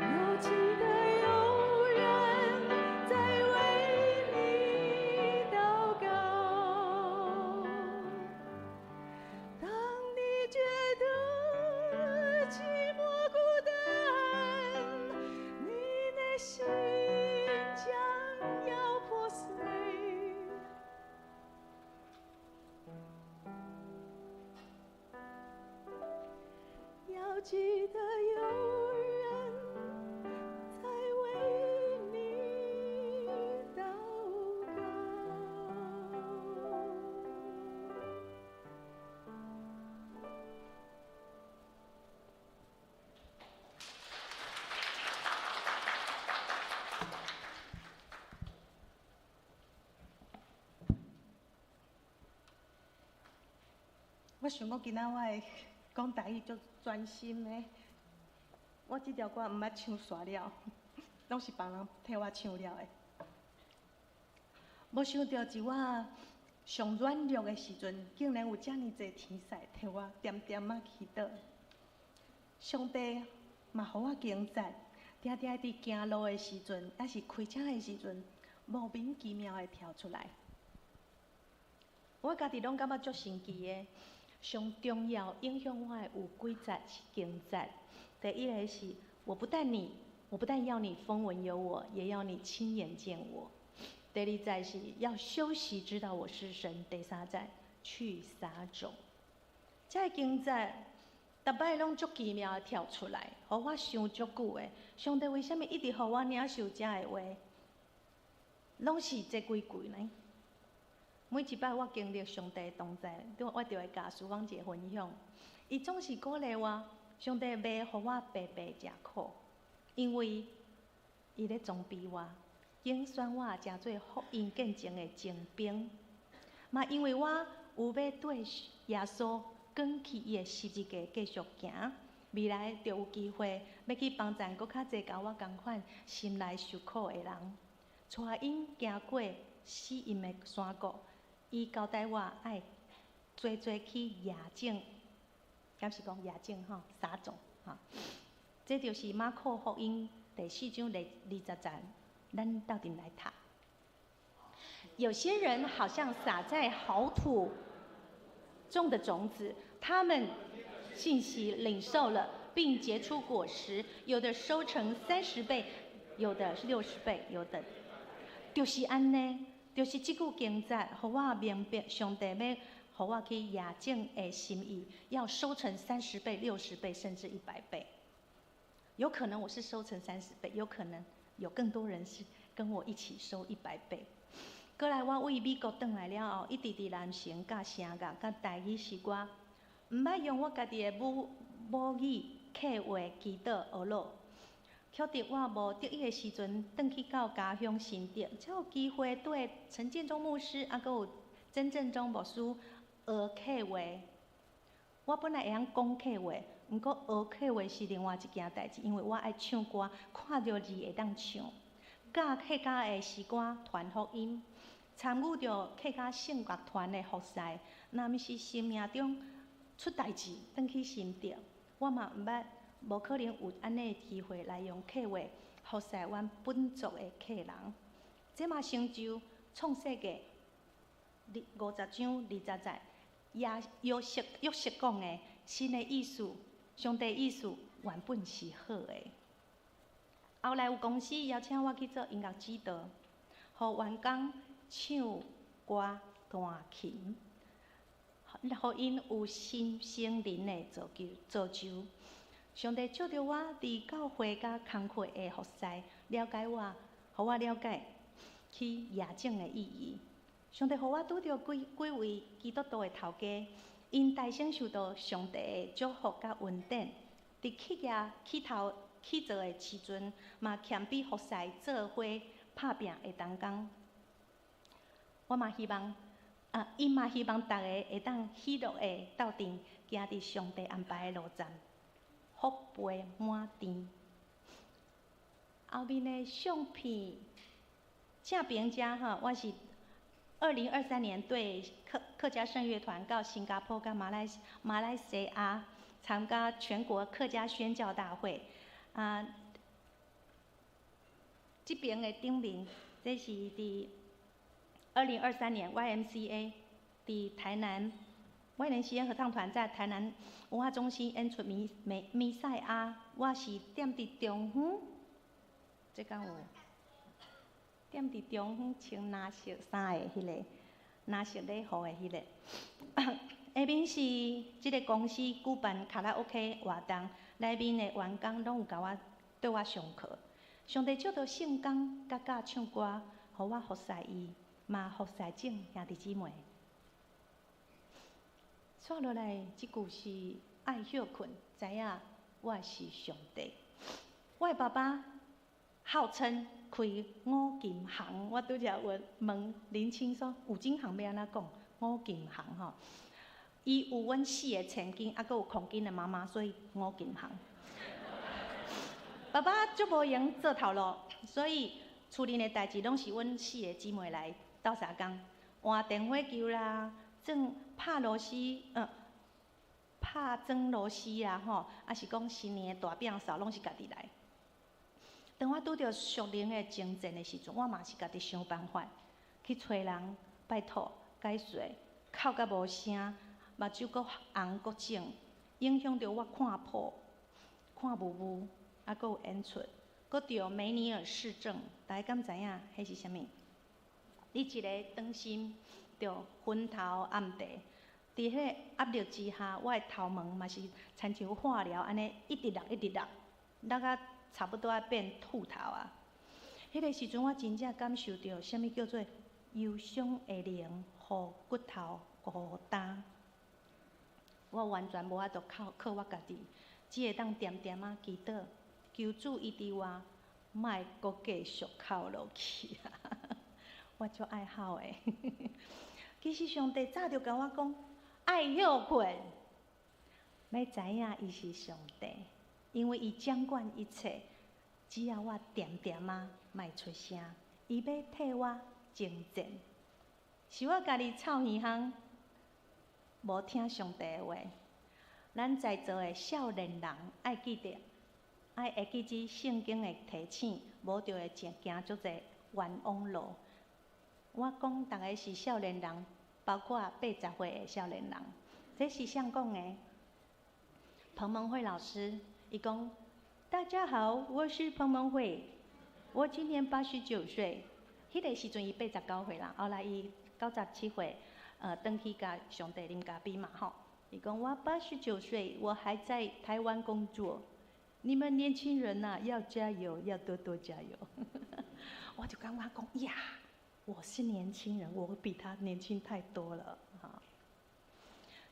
要記得有人在為你禱告。當你覺得寂寞孤單，你內心將要破碎，要記得有人在為你禱告。我想講今仔我會講台語足專心的，我這條歌毋捌唱煞了，攏是別人替我唱了的。無想著佇我上軟弱的時陣，竟然有遮爾濟天使替我恬恬仔祈禱。上帝嘛予我經濟，定定佇行路的時陣，抑是開車的時陣，莫名其妙的跳出來。我家己攏感覺足神奇的。上重要影響我的有幾節是經節。第一个是，我不但要你風聞有我，也要你親眼見我。第二節是要休息，知道我是神。第三節去撒種。這个經節，逐擺攏足奇妙的跳出來，予我想足久的。上帝為啥物一直予我領受這个話？攏是這幾句呢？每一擺我經歷上帝同在，我就會共師母一個分享。伊總是鼓勵我，上帝袂予我白白食苦，因為伊咧裝備我，揀選我成做福音見證的精兵。嘛，因為我有欲綴耶穌扛起伊的十字架繼續行，未來就有機會欲去幫贊閣較濟佮我仝款心內受苦的人，帶𪜶行過死蔭的山谷。伊交代我愛濟濟去野種，敢是講野種吼，撒種吼。這就是馬可福音第四章第20節，咱鬥陣來讀。有些人好像撒在好土中的種子，他們信息領受了，並結出果實，有的收成30倍，有的是60倍，有的就是按呢。就是這句經節，予我明白上帝欲予我去野種的心意，要收成三十倍、六十倍，甚至100倍。有可能我是收成三十倍，有可能有更多人是跟我一起收100倍。過來我為美國轉來了後，一直佇南城教聲樂、佮台語詩歌，毋捌用我家己的母語客話祈禱學樂。巧佇我無得意的時陣，轉去到家鄉新竹，才有機會對陳建忠牧師，猶閣有曾正忠牧師學客話。我本來會曉講客話，毋過學客話是另外一件代誌，因為我愛唱歌，看著字會當唱。教客家的詩歌傳福音，參與著客家聖樂團的服侍，若毋是生命中出代誌，轉去新竹，我嘛毋捌。無可能有按呢機會來用客話服侍阮本族的客人。這嘛成就創世記50章20節，耶約瑟約瑟講的，神的意思，上帝意思原本是好的。後來有公司邀請我去做音樂指導，予員工唱歌彈琴，予𪜶有新生靈的造就造就。上帝借著我佇教會佮工課的服侍，了解我，予我了解去野種的意義。上帝予我拄著幾幾位基督徒的頭家，𪜶大聲受到上帝的祝福佮恩典。佇企業起頭起做的時陣，嘛謙卑服侍做伙拍拚的同工。我嘛希望，啊，伊嘛希望逐个會當喜樂的鬥陣行佇上帝安排的路站。福杯滿殿。後面的相片正邊遮吼，我是2023年對客家聖樂團到新加坡佮馬來西亞參加全國客家宣教大會。啊，這邊的頂面，這是佇2023年 YMCA 佇台南。威廉西恩合唱團在台南文化中心演出彌賽亞，我是踮佇中央，這敢有？踮佇中央穿藍色衫的彼个，藍色禮服的彼个。下面是這个公司舉辦卡拉 OK 活動，內面的員工攏有共我綴我上課。上帝借著聖工佮教唱歌，予我服侍伊，嘛服侍眾兄弟姊妹。煞落來，這句是愛歇睏，知影我是上帝。我的爸爸號稱開五金行，我拄才問問林清說五金行欲按怎講？五金行吼，伊有阮四个千金，猶閣有空金的媽媽，所以五金行。爸爸足無閒做頭路，所以厝裡的代誌攏是阮四个姊妹來鬥相共，換電火球啦。裝拍螺絲，拍裝螺絲啦，吼，抑是講新年的大餅掃，攏是家己來。當我拄著屬靈的征戰的時陣，我嘛是家己想辦法去揣人拜託解說，哭甲無聲，目睭閣紅閣腫，影響著我看譜、看霧霧，猶閣有演出，閣著梅尼爾氏症，大家敢知影彼是啥物？你一个當心著昏頭暗地，佇彼个壓力之下，我的頭毛嘛是親像化療按呢，一直落一直落，落甲差不多愛變禿頭啊！彼个時陣我真正感受著啥物叫做憂傷的靈，予骨頭孤單。我完全無法度靠靠我家己，只會當恬恬仔祈禱，求主醫治我，莫閣繼續哭落去啊！我足愛哭的。其實上帝早就共我講，愛歇睏，欲知影伊是上帝，因為伊掌管一切，只要我恬恬仔，莫出聲，伊欲替我征戰。是我家己臭耳烘，無聽上帝的話。咱在座的少年人愛記得，愛會記這聖經的提醒，無就會行足濟冤枉路。我講逐个是少年人，包括80歲的少年人，這是啥講的？彭蒙惠老師，伊講：大家好，我是彭蒙惠，我今年89歲。彼個時陣伊89歲啦，後來伊97歲，轉去共上帝啉咖啡嘛吼。伊講我89歲，我還在台灣工作。你們年輕人吶，要加油，要多多加油。我就感覺講呀，我是年輕人，我比他年輕太多了哈。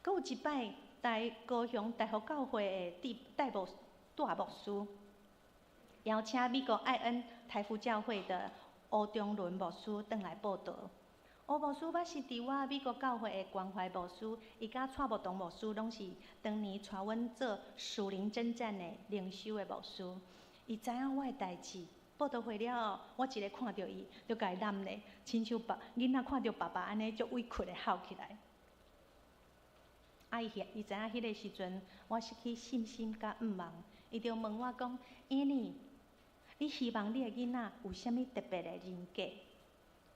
閣有一擺，台高雄大福教會的戴牧大牧師邀請美國愛恩台福教會的吳中倫牧師轉來報道。吳牧師捌是佇我美國教會的關懷牧師，伊佮蔡牧堂牧師攏是當年帶阮做屬靈征戰的靈修的牧師。伊知影我的代誌，報道會了後，我一个看著伊，就共伊攬咧，親像爸囡仔看著爸爸按呢，足委屈的哭起來。啊，伊伊知影彼个時陣，我失去信心佮向望，伊就問我講：英妮，你希望你的囡仔有啥物特別的人格？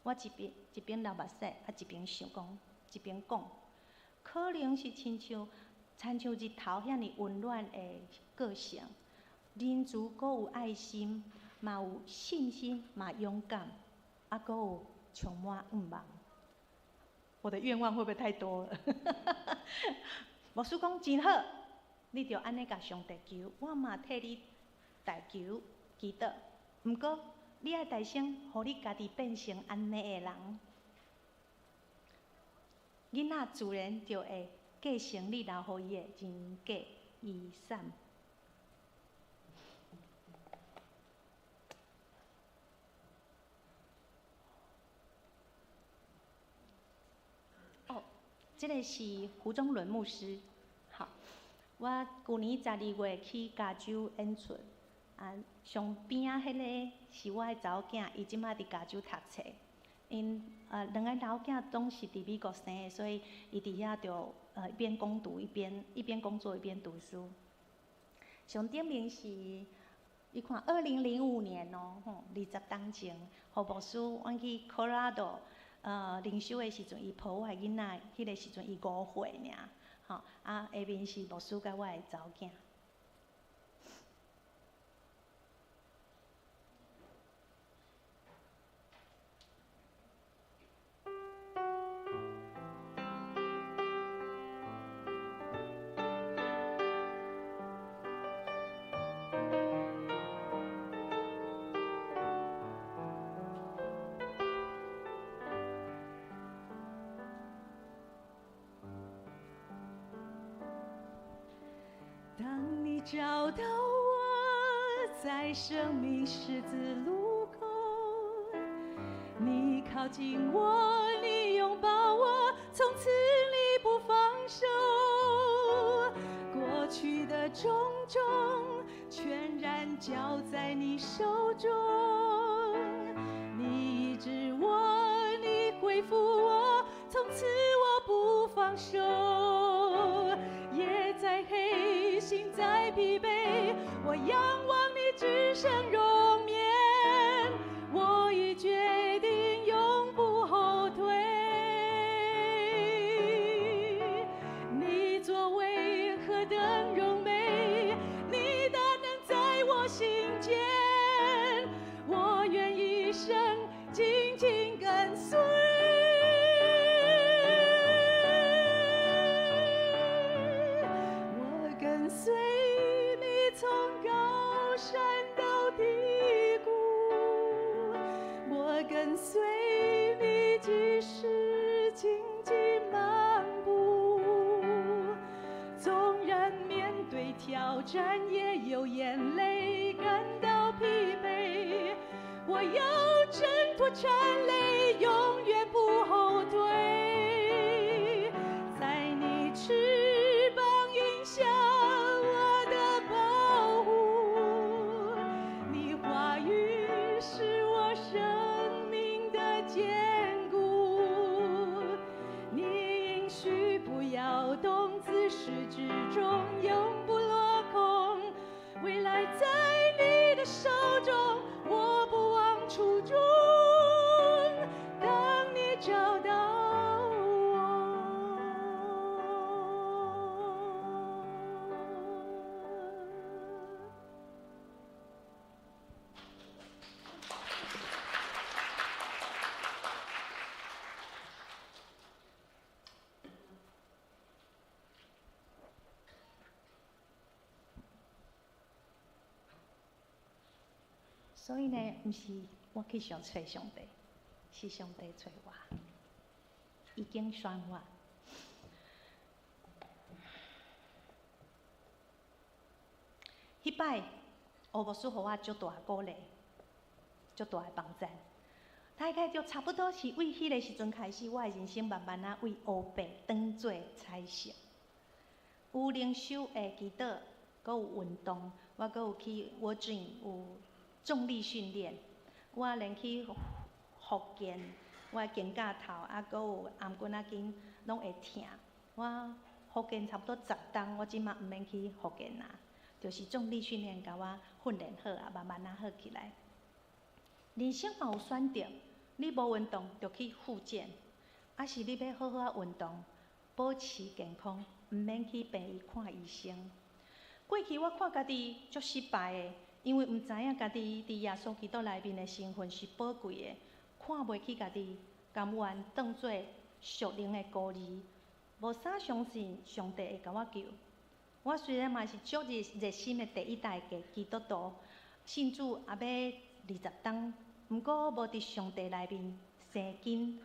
我一邊一邊流目屎，啊一邊想講，一邊講，可能是親像日頭遐爾溫暖的個性，仁慈閣有愛心，嘛有信心，嘛勇敢，啊，閣有充滿向望。我的願望會不會太多了？牧師講真好，你著按呢共上帝求，我嘛替你代求祈禱。毋過，你愛代先，予你家己變成按呢的人，囡仔自然就會繼承你留予伊的人格遺產。哦，這个是胡宗倫牧師。好，我舊年12月去加州演出。啊，上邊仔彼个是我的查某囝，伊這擺佇加州讀冊。𪜶兩个老囝攏是佇美國生的，所以伊佇遐就一邊攻讀一邊一邊工作一邊讀書。上頂面是，你看2005年哦，吼，20冬前，胡牧師阮去科羅拉多靈修的時陣，伊抱我的囡仔，彼个時陣伊5歲爾，吼，啊下面是牧師佮我的查某囝。當你找到我，在生命十字路口，你靠近我，你擁抱我，從此你不放手。過去的種種，全然交在你手中。你醫治我，你恢復我，從此我不放手。夜再黑，心再疲憊，我仰望你至聖容顏，我已決定永不後退。你作為何等榮美，你大能在我心間，我願一生緊緊跟隨。跟隨你，即使荊棘漫步，縱然面對挑戰，也有眼淚，感到疲憊，我要掙脫纏累，永遠不後退。在你翅膀蔭下，我的保護，你話語是我生命的堅固，你應許不搖動，自始至終永不落空。未來在你的手中，我不忘初衷。當你找到我，所以呢，毋是我去想揣上帝，是上帝揣我，已經選我。彼擺，烏牧師予我足大的鼓勵，足大的幫贊。大概就差不多是為彼个時陣開始，我的人生慢慢仔為烏白轉做彩色。有靈修的祈禱，閣有運動，我閣有去我轉有重力訓練，我連去復健，我肩胛頭啊，閣有頷頸仔筋攏會疼。我復健差不多10冬，我這馬毋免去復健啊，就是重力訓練共我訓練好啊，慢慢仔好起來。人生嘛有選擇，你無運動就去復健，啊是你欲好好仔運動，保持健康，毋免去病院看醫生。過去我看家己足失敗的，因為毋知影家己佇耶穌基督內面的身份是寶貴的，看袂起家己，甘願當做屬靈的孤兒，無啥相信上帝會共我救。我雖然嘛是足熱心的第一代的基督徒，信主也欲20冬，毋過無佇上帝內面生根，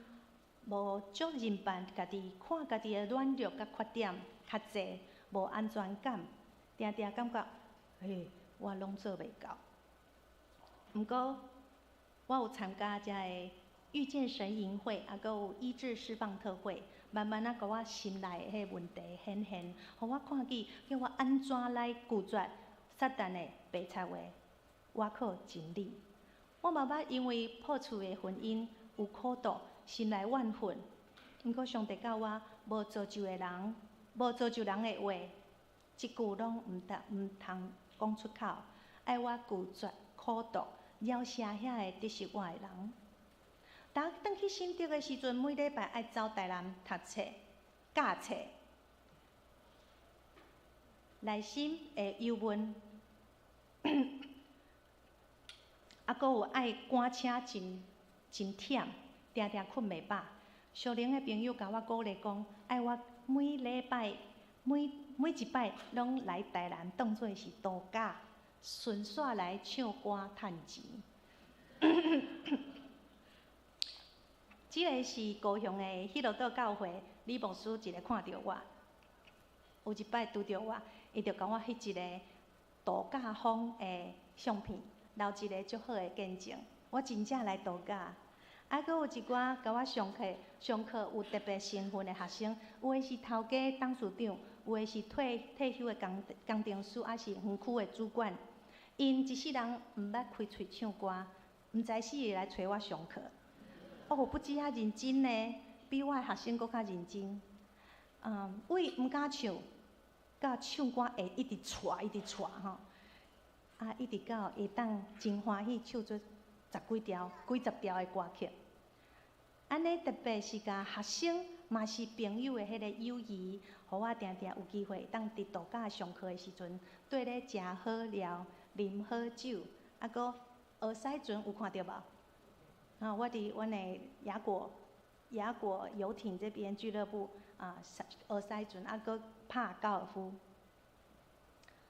無足認範家己，看家己的軟弱佮缺點較濟，無安全感，定定感覺，欸，我攏做袂到。毋過，我有參加遮个遇見神營會，啊，閣有醫治釋放特會，慢慢仔共我心內的彼個問題顯現，予我看見，叫我按怎來拒絕撒旦的白賊話，倚靠真理。我嘛捌因為破厝的婚姻有苦毒，心內怨恨。毋過上帝教我，無造就的人，無造就人的話，一句攏毋通講出口，愛我拒絕苦毒，饒赦遐个得失我的人。當轉去新竹的時陣，每禮拜愛走台南讀冊、教冊，內心會憂悶，啊，閣有愛趕車真真忝，定定睏袂飽。屬靈的朋友共我鼓勵講，愛我每禮拜每每一擺攏來台南當做是度假，順紲來唱歌趁錢。這个是高雄的彼洛島教會李牧師一个看著我，有一擺拄著我，伊就共我翕一个度假風的相片，留一个足好的見證。我真正來度假，啊，閣有一寡共我上課上課有特別身份的學生，有的是頭家董事長，有的是退休的工程師，抑是園區的主管。𪜶一世人毋捌開喙唱歌，毋知死會來揣我上課。哦，不止遐認真呢，比我的學生閣較認真。為毋敢唱，到唱歌會一直掣，一直掣吼。啊，一直到會當真歡喜唱出十幾條、幾十條的歌曲。按呢特別是共學生，嘛是朋友的彼个友誼，予我定定有機會當佇度假上課的時陣，綴咧食好料、啉好酒，啊，閣學駛船有看著無？啊，我佇阮的雅果遊艇這邊俱樂部啊，學駛船，啊，閣拍高爾夫。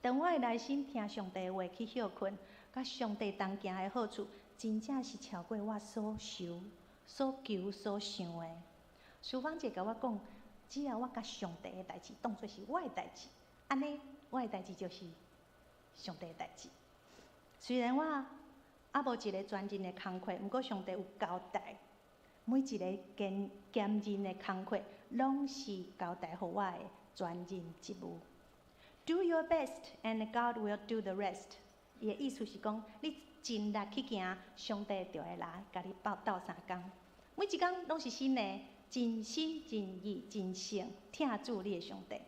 當我的內心聽上帝的話去歇睏，佮上帝同行的好處，真正是超過我所受、所求、所想的。淑芳姐共我講，只要我佮上帝的代誌當做是我的代誌，按呢，我的代誌就是上帝的代誌。雖然我猶無一个專任的工課，毋過上帝有交代，每一个兼任的工課，攏是交代予我的專任職務。Do your best and God will do the rest。伊的意思是講，你盡力去行，上帝就會來共你鬥鬥相共。每一工攏是新的，盡心盡意盡性疼主你的上帝。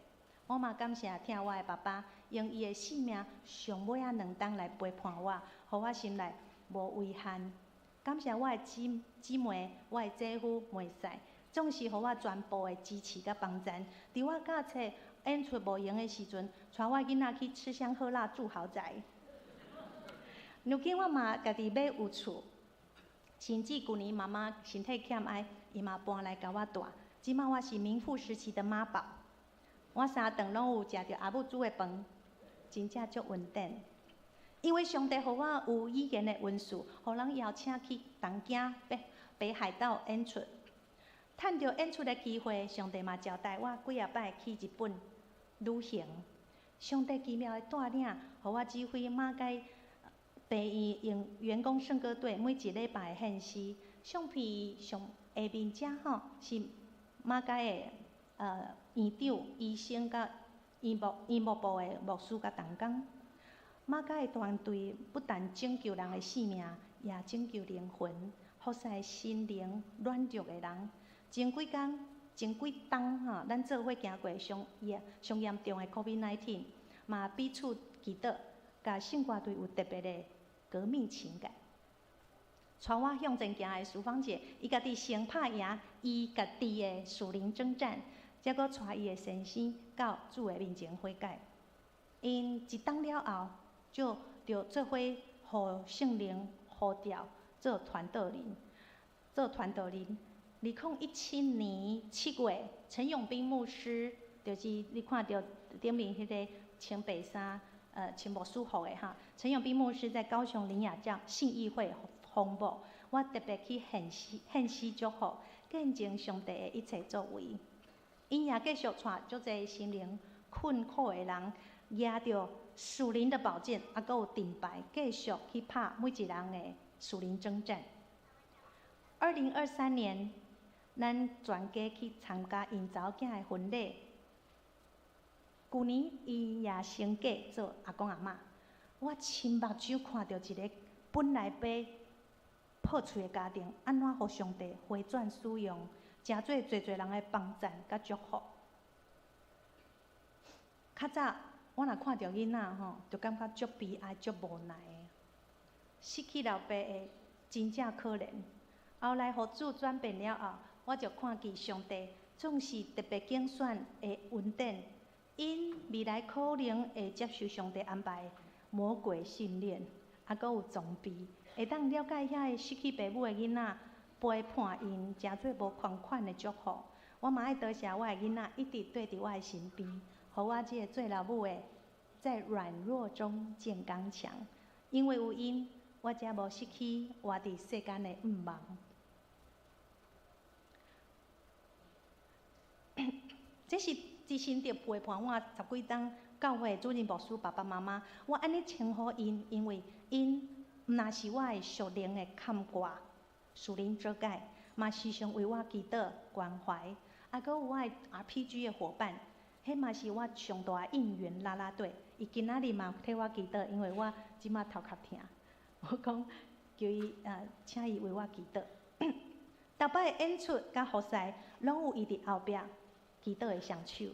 我嘛感謝疼我的爸爸，用伊的性命上尾仔兩冬來陪伴我，予我心內無遺憾。感謝我的姊妹、我的姐夫梅賽，總是予我全部的支持佮幫贊。佇我教冊演出無閒的時陣，帶我囡仔去吃香喝辣住豪宅。如今我嘛家己買有厝，甚至舊年媽媽身體欠哀，伊嘛搬來共我蹛。這馬我是名副實際的媽寶，我三頓攏有食著阿母煮的飯，真正足穩定。因為上帝予我有語言的恩賜，予人邀請去東京、北海道演出。趁著演出的機會，上帝嘛招待我幾仔擺去日本旅行。上帝奇妙的帶領，予我指揮馬偕病院用員工聖歌隊每一禮拜的獻詩。相片上下面遮吼是馬偕的院長、醫生佮醫務部的牧師佮同工。馬偕的團隊不但拯救人的性命，也拯救靈魂，服侍心靈軟弱的人。前幾工、前幾冬吼，咱做伙行過上嚴上嚴重的 COVID-19，嘛彼此祈禱，佮聖歌隊有特別的革命情感。帶我向前行的淑芳姐，伊家己先拍贏伊家己的屬靈爭戰，才閣帶伊的先生到主的面前悔改。𪜶一冬了後，就做伙予聖靈呼召做傳道人，做傳道人。2017年7月，陳永斌牧師就是你看著頂面彼个穿白衫、穿牧師服的哈。陳永斌牧師在高雄靈雅教信義會訪牧，我特別去獻詩獻詩祝福，見證上帝的一切作為。𪜶也繼續帶足濟心靈困苦的人，舉著屬靈的寶劍，猶閣有盾牌，繼續去拍每一人的屬靈爭戰。2023年，咱全家去參加𪜶查某囝的婚禮。舊年伊也升格做阿公阿嬤，我親目睭看著一个本來欲破碎的家庭，按怎予上帝回轉使用，誠做濟濟人的幫贊佮祝福。較早我若看著囡仔吼，就感覺足悲哀、足無奈的，失去老爸的真正可憐。後來予主轉變了後，我就看見上帝總是特別揀選的恩典，𪜶未來可能會接受上帝安排魔鬼訓練，猶閣有裝備，會當了解遐个失去爸母的囡仔，陪伴𪜶，誠做無仝款的祝福。我嘛愛多謝我的囡仔一直綴佇我的身邊，予我這個做老母的在軟弱中見剛強。因為有𪜶，我才無失去活佇世間的向望。這是佇新竹陪伴我十幾冬教會主任牧師爸爸媽媽，我按呢稱呼𪜶，因為𪜶毋但是我的屬靈的看掛、屬靈遮蓋，嘛時常為我祈禱關懷，猶閣有我的 RPG 的夥伴，彼嘛是我上大的應援啦啦隊。伊今仔日嘛替我祈禱，因為我這馬頭殼疼，我講叫伊請伊為我祈禱。逐擺演出佮服侍，攏有伊佇後壁祈禱的雙手，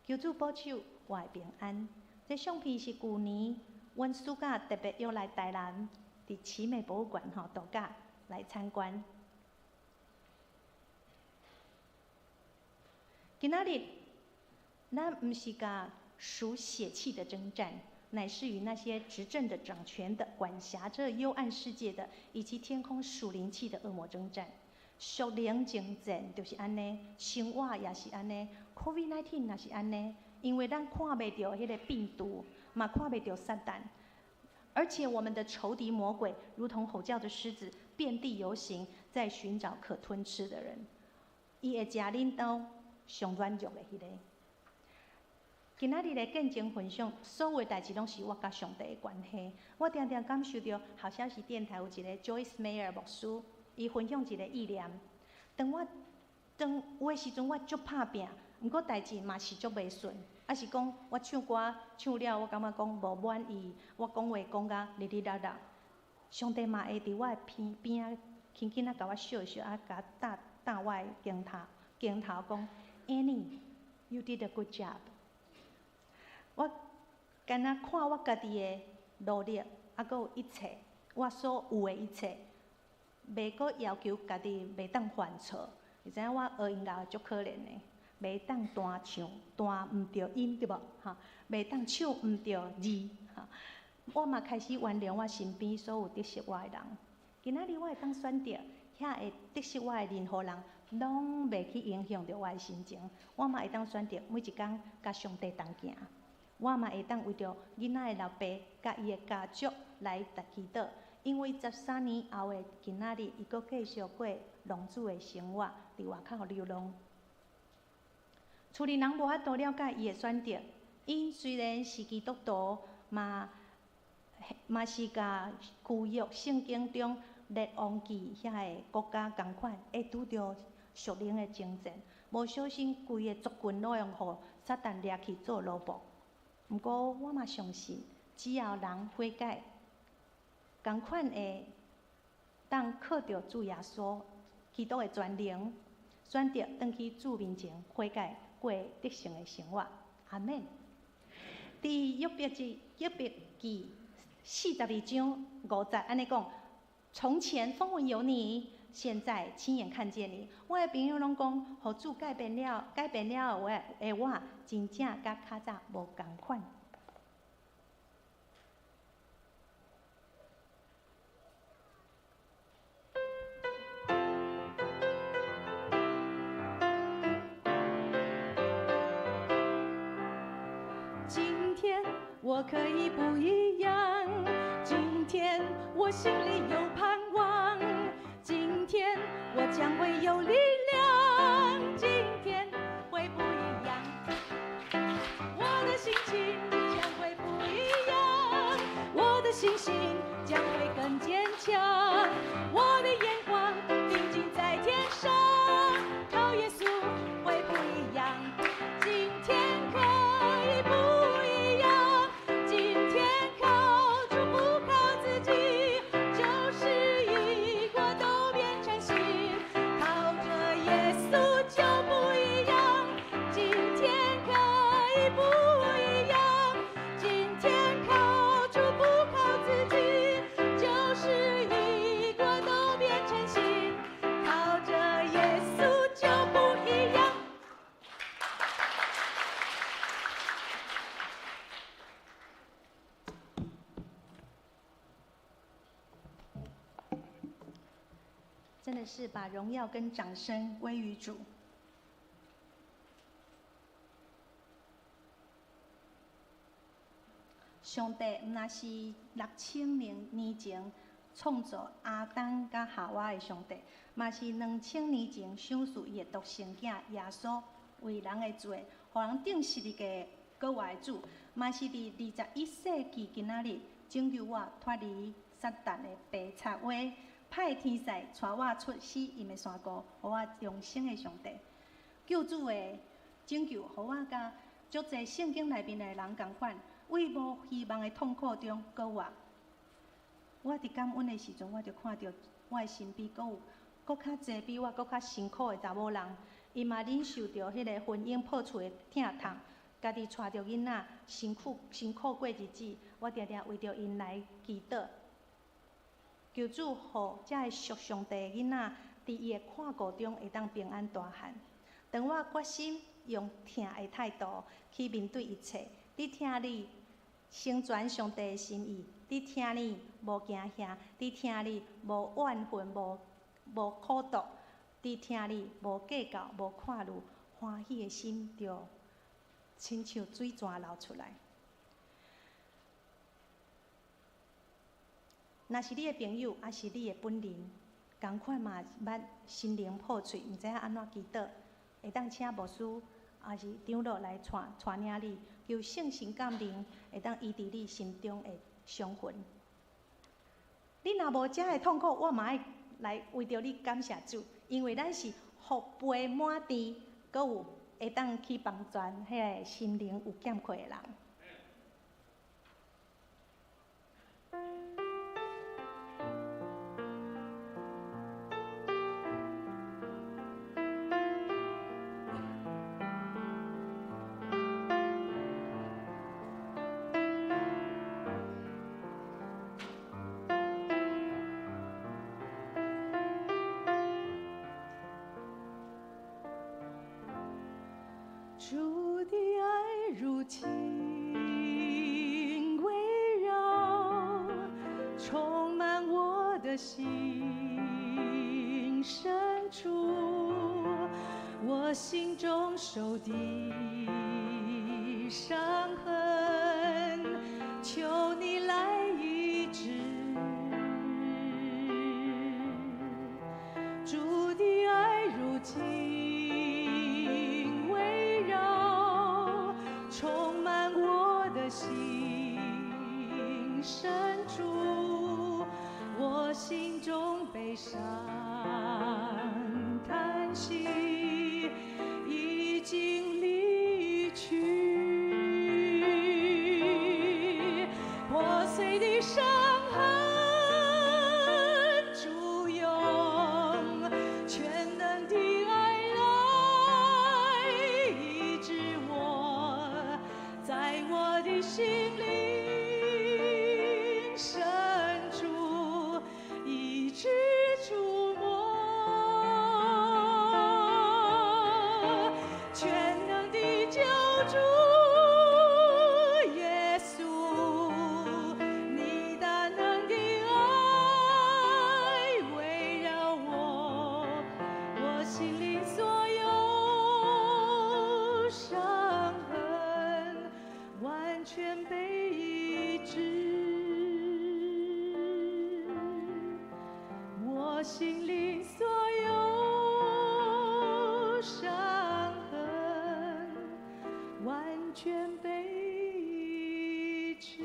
求主保守我的平安。這相片是舊年阮暑假特別約來台南，佇奇美博物館吼度假來參觀。今仔日，咱毋是佮屬血氣的爭戰，乃是與那些執政的、掌權的、管轄這幽暗世界的，以及天空屬靈氣的惡魔爭戰。屬靈爭戰就是按呢，生活也是按呢，COVID-19 也是按呢，因為咱看袂著彼个病毒，嘛看袂著撒旦。而且我們的仇敵魔鬼，如同吼叫的獅子，遍地遊行，在尋找可吞吃的人。伊會食恁兜上軟弱的彼个。今仔日的見證分享，所有代誌攏是我佮上帝的關係。我定定感受著好消息電台有一個 Joyce Meyer 牧師，伊分享一個意念。當我當有的時陣，我足拍拚，毋過代誌嘛是足袂順。抑是講我唱歌唱了，我感覺講無滿意，我講話講甲哩哩啦啦。上帝嘛會佇我的邊邊仔，輕輕仔共我笑笑，啊，共搭搭我的肩頭，肩頭講：Annie，you did a good job。我敢若看我家己的努力，啊，閣有一切，我所有的一切，袂閣要求家己袂當犯錯。你知影我學音樂足可憐的，袂當彈唱，彈毋著音對無？哈，袂當唱毋著字，哈。我嘛開始原諒我身邊所有得失我的人。今仔日我會當選擇，遐會得失我的任何人，攏袂去影響著我的心情。我嘛會當選擇每一工佮上帝同行。我嘛會當為著囡仔的老爸佮伊的家族來祈禱，因為13年後的今仔日，伊閣繼續過浪子的生活，佇外口流浪。厝裡人無法度了解伊的選擇，𪜶雖然是基督徒，嘛嘛是共舊約聖經中列王紀遐个國家仝款，會拄著屬靈的爭戰，無小心規个族群攏會予撒旦掠去做奴僕。毋過我嘛相信，只要人悔改，仝款會當靠著主耶穌基督的全能，選擇轉去主面前悔改，過得勝的生活。阿們。佇約伯記約伯記42章5節按呢講：從前風聞有你，現在親眼看見你。我的朋友攏講，予主改變了，改變了我的我，真正佮較早無仝款。今天我可以不一樣，今天我心裡有盼望，今天我將會有力量，今天會不一樣，我的心情將會不一樣，我的信心將會更堅強，我的眼光定睛在天上，靠耶穌會不一樣，今天可以不一樣，今天靠主不靠自己，舊事已過都變成新，靠著耶穌就不一樣，今天可以不一樣，今天靠主不靠自己，舊事已過都變成新，靠著耶穌就不一樣。真的是把榮耀跟掌聲歸於主。上帝毋若是6000年前創造亞當佮夏娃的上帝，嘛是2000年前賞賜伊的獨生囝耶穌為人的罪，予人釘十字架閣活的主，嘛是佇21世紀今仔日拯救我脫離撒旦的白賊話，派天使帶我出死蔭的山谷，予我永生的上帝。救主的拯救，予我佮足濟聖經內面的人仝款，為無希望的痛苦中閣活。我佇感恩的時陣，我就看著我的身邊閣有閣較濟比我閣較辛苦的查某人，伊嘛忍受著彼个婚姻破厝的疼痛，家己帶著囡仔辛苦辛苦過日子。我定定為著𪜶來祈禱，求主予遮个屬上帝的囡仔，佇伊的看顧中會當平安大漢。當我決心用疼的態度去面對一切，佇疼裡成全上帝的心意，佇疼裡無驚嚇，佇疼裡無怨恨、無苦毒，佇疼裡無計較、無看慮，歡喜的心就親像水泉流出來。若是你的朋友，抑是你的本人，仝款嘛捌心灵破碎，毋知影按怎祈祷，会当请牧师，抑是长老来带带领你，求圣神降临，会当医治你心中的伤痕。你若无遮的痛苦，我嘛爱来为著你感谢主，因为咱是福杯满地，阁有会当去帮助彼个心灵有欠缺的人。主的爱如情围绕，充满我的心深处，我心中受的伤痕，求你来医治。主的爱如情围绕，充满我的心深处，我心中悲伤叹息已经离去，破碎的伤痕，主用全能的爱来医治我，在我的心灵深处医治触摸，全能的救主耶稣，你大能的爱围绕我，我心里所有伤痕完全被医治，我心里所有伤痕完全被医治。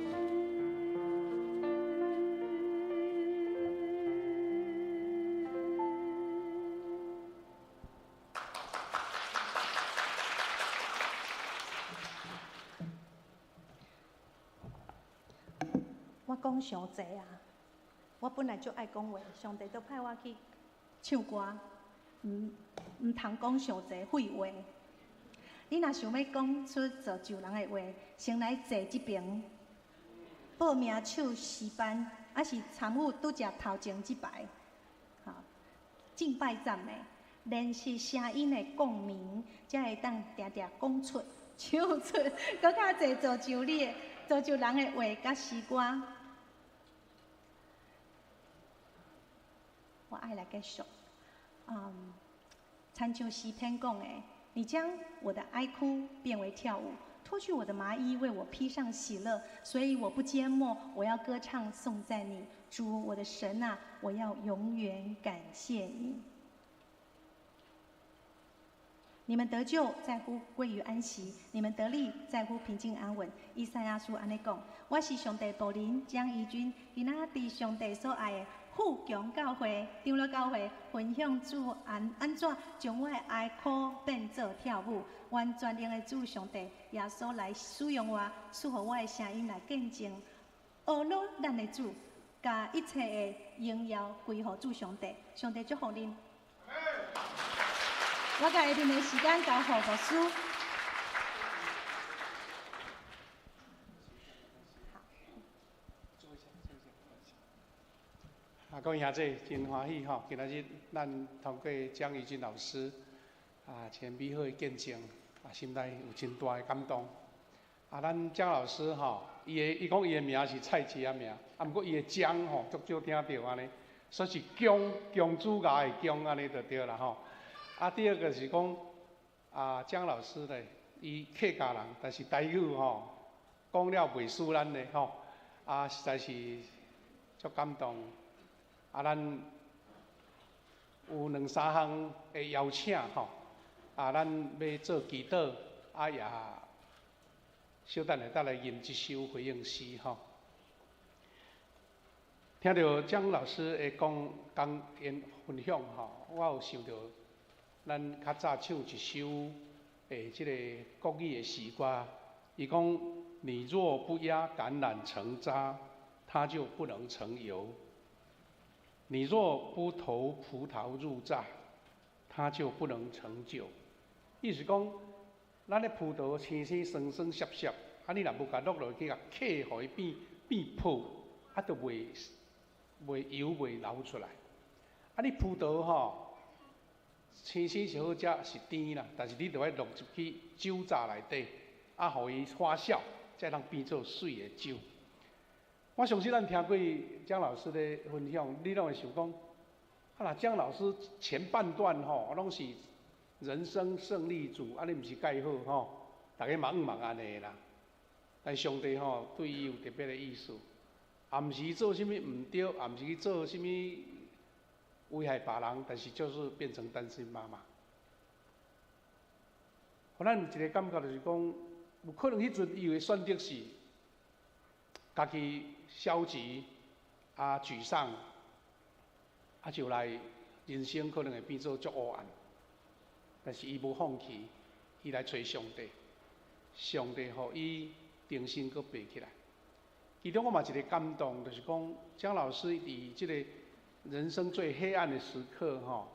我讲伤济啊！我本来就爱讲话，上帝都派我去唱歌，毋通讲伤济废话。你若想欲讲出造就人的话，先来坐这边，报名唱诗班，抑是参与拄才头前这排，吼，敬拜赞美，练习声音的共鸣，才会当定定讲出、唱出，阁较济造就你的、造就人的话佮诗歌。我爱来继续，参像诗篇讲的，你将我的哀哭变为跳舞，脱去我的麻衣，为我披上喜乐，所以我不缄默，我要歌唱颂赞你，主我的神啊，我要永远感谢你。你们得救在乎归于安息，你们得力在乎平静安稳。以赛亚书按呢讲，我是上帝仆人江怡君，今仔伫上帝所爱的富强教会、长老教会分享主按怎将我的哀哭变做跳舞。愿全能的主上帝耶稣来使用我，赐予我的声音来见证，学了咱的主，共一切的荣耀归予主上帝。上帝祝福恁。我共下面的时间交予牧师。啊，各位兄弟，真欢喜吼！今仔日咱通过江怡君老师啊，真美好的见证，啊，心内有真大的感动。啊，咱江老师吼，伊讲伊的名是菜市仔名，啊，毋过伊的江吼，足少听著按呢，所以是姜，姜子牙的姜按呢就对啦吼。啊，第二个是讲啊，江老师咧，伊客家人，但是台语吼讲了袂输咱咧吼，啊，实在是足感動。啊，咱有兩三項的邀請吼，啊，咱欲做祈禱，啊也小等下再來吟這首回應詩吼。聽著蔣老師的講講演分享吼，我有想著咱較早唱一首的這個國語的詩歌，伊講：你若不壓橄欖成渣，它就不能成油；你若不投葡萄入榨，它就不能成酒。意思講，咱的葡萄青青酸酸澀澀，啊，你若無共落落去共磕，予伊變變泡，啊，就袂袂油袂流出來。啊，你葡萄吼，青青是好食，是甜啦，但是你著愛落入去酒醡內底，啊，予伊發酵，才通變做媠的酒。我相信咱聽過蔣老師的分享，你攏會想講，啊，若蔣老師前半段吼，攏是人生勝利組，按呢毋是蓋好吼？大家嘛向望按呢啦。但上帝吼對伊有特別的意思，也毋是做啥物毋對，也毋是去做啥物危害別人，但是就是變成單親媽媽。予咱有一個感覺就是講，有可能彼陣伊的選擇是家己消極啊沮喪，啊就來人生可能會變做足黑暗。但是伊無放棄，伊來揣上帝，上帝予伊重新閣爬起來。其中我嘛一個感動，就是講蔣老師佇這個人生最黑暗的時刻，吼，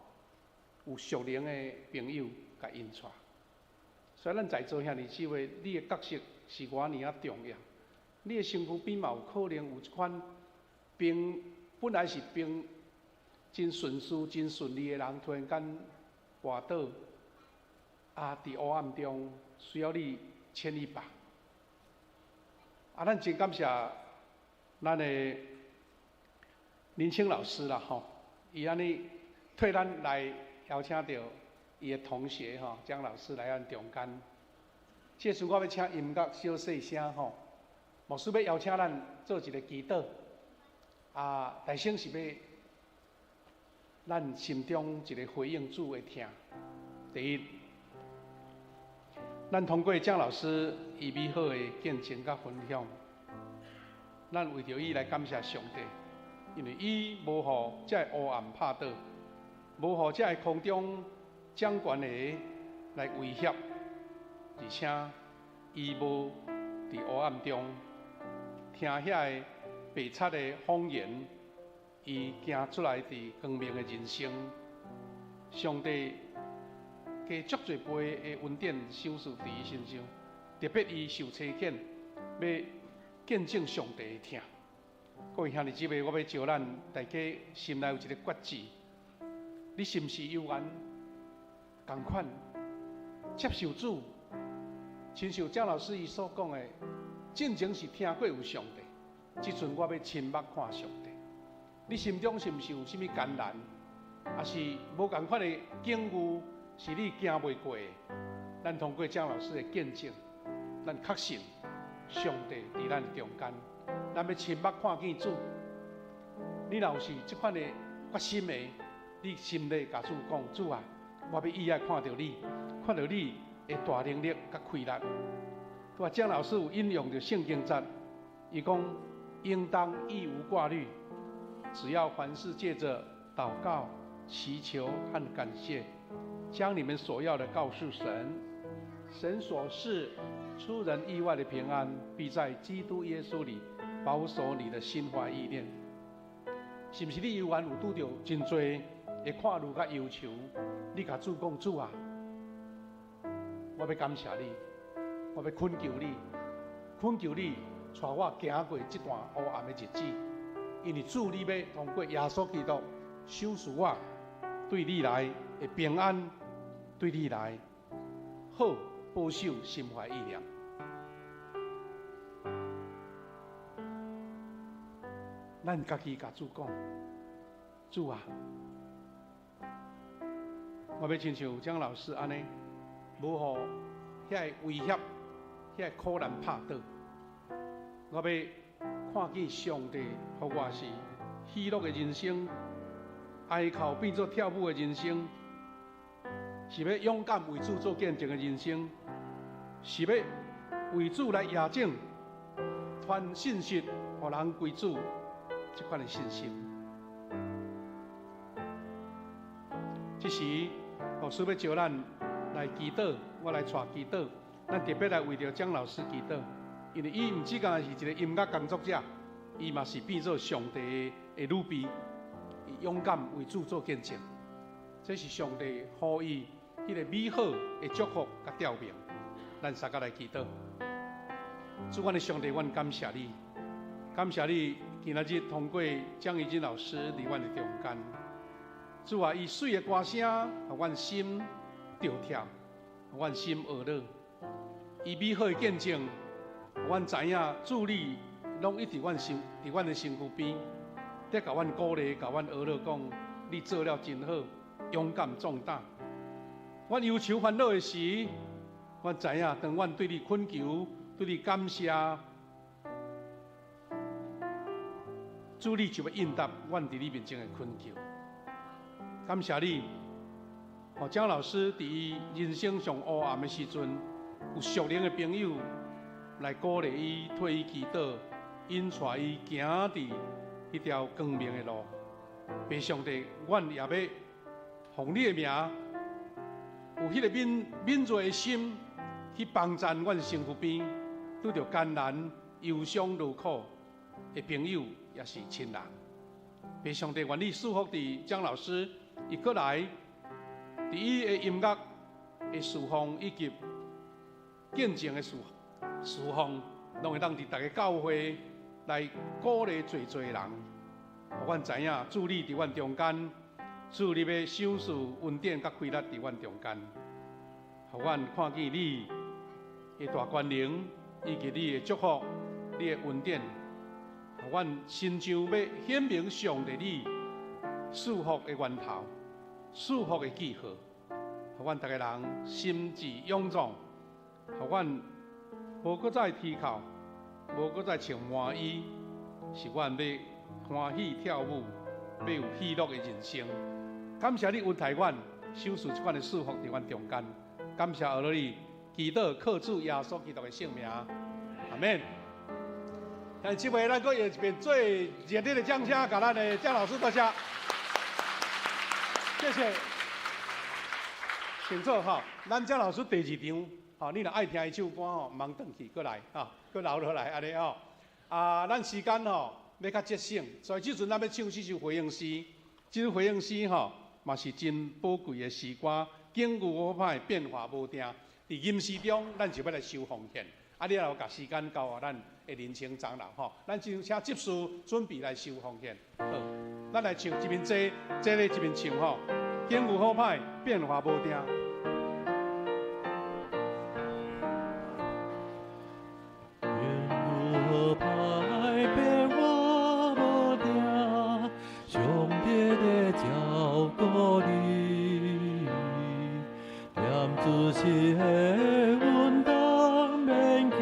有屬靈的朋友共引帶。所以咱在座兄弟姊妹，你的角色是偌爾仔重要。你的身軀邊嘛有可能有這款平本來是平真順遂、真順利的人，突然間跋倒，啊，佇黑暗中需要你牽一把。啊，咱真感謝咱的林清老師啦，吼，伊按呢替咱來邀請著伊的同學吼，蔣老師來咱中間。這時我欲請音樂小細聲吼，牧師欲邀請咱做一個祈禱。啊，大聲是欲咱心中一個回應主的疼。第一，咱通過蔣老師伊美好的見證佮分享，咱為著伊來感謝上帝，因為伊無予這个黑暗拍倒，無予這个空中掌權的來威脅，而且伊無佇黑暗中聽遐个白賊的謊言，伊行出來佇光明的人生。上帝加足濟倍的恩典賞賜佇伊身上，特別伊受差遣，欲見證上帝的疼。各位兄弟姊妹，我欲招咱大家心內有一個決志，你是毋是有緣仝款接受主？親像蔣老師伊所講的，進前是聽過有上帝，這陣我欲親目看上帝。你心中是毋是有啥物艱難，抑是無仝款的境遇，是你行袂過的？咱通過蔣老師的見證，咱確信上帝佇咱中間，咱欲親目看見主。你若有是這款的決心的，你心內共主講：主啊，我欲意愛看著你，看著你的大能力佮氣力。對啊，蔣老師有引用著聖經節，伊講應當一無掛慮，只要凡事借著禱告、祈求和感謝，將你們所要的告訴神。神所賜出人意外的平安，必在基督耶穌裡保守你的心懷意念。是毋是你猶原有拄著真濟的看慮佮憂愁？你共主講：主啊，我欲感謝你，我欲懇求你，懇求你帶我行過這段黑暗的日子。因為主，你欲通過耶穌基督賞賜我對你來的平安，對你來好保守心懷意念。咱家己共主講：主啊，我欲親像蔣老師按呢，無予遐个威脅、遐個苦難拍倒。我欲看見上帝予我是喜乐的人生，哀哭变做跳舞的人生，是欲勇敢为主做见证的人生，是欲为主来验证、传信息，予人归主这款的信息。这时，牧师欲招咱来祈祷，我来带祈祷。咱特别来为著蒋老师祈祷，因为伊毋只干是一个音乐工作者，伊嘛是变做上帝的女婢，伊勇敢为主做见证。这是上帝予伊彼个美好的祝福佮调命。咱三个来祈祷。主，阮的上帝，阮感谢你，感谢你今仔日通过蒋怡真老师伫阮的中间。主啊，伊媠的歌声，予阮心著跳，予阮心呵咾。伊美好的见证，予阮知影主你拢一直阮身，伫阮的身躯边，伫共阮鼓励，共阮呵咾讲，你做了真好，勇敢壮胆。阮忧愁烦恼的时，阮知影当阮对你恳求，对你感谢，主你就欲应答阮伫你面前的恳求。感谢你，予蒋老师伫伊人生上黑暗的时阵，有属灵的朋友来鼓励伊、替伊祈祷，引带伊行伫彼条光明的路。父上帝，阮也欲奉你的名，有彼个敏锐的心去帮助阮身躯边拄著艰难、忧伤、劳苦的朋友，也是亲人。父上帝，愿你赐福伫蒋老师，伊阁来伫伊的音乐的侍奉以及见证的侍奉，拢会当伫逐个教会来鼓励济济人，予阮知影主你伫阮中间，主你欲赏赐恩典佮开力伫阮中间，予阮看见你的大权能以及你的祝福、你的恩典，予阮亲像欲显明上帝你赐福的源头、赐福的记号，予阮逐个人心志勇壮，予阮无阁再啼哭，无阁再穿麻衣，是阮欲欢喜跳舞，欲有喜乐的人生。感谢你恩待阮，赏赐这款的祝福伫阮中间。感谢阿罗你，祈祷靠主耶稣基督的圣名，阿们。但这回咱阁用一遍最热烈的掌声，共咱的蒋老师多谢，谢谢。请坐哈，咱蒋老师第二场，吼，你若爱听伊唱歌吼，毋通转去，阁来哈，阁留落来按呢吼。啊，咱时间吼欲较节省，所以这阵咱欲唱四首回应诗。这首回应诗吼嘛是真宝贵的诗歌，境遇好歹变化无定。伫吟诗中，咱就欲来收奉献。啊，你若有共时间交予咱的年轻长老吼，咱就请执事准备来收奉献。好，咱来唱一面坐，坐咧一面唱吼，境遇好歹变化无定。境遇好歹变化无定，上帝在照顾你，念主是的稳当免惊，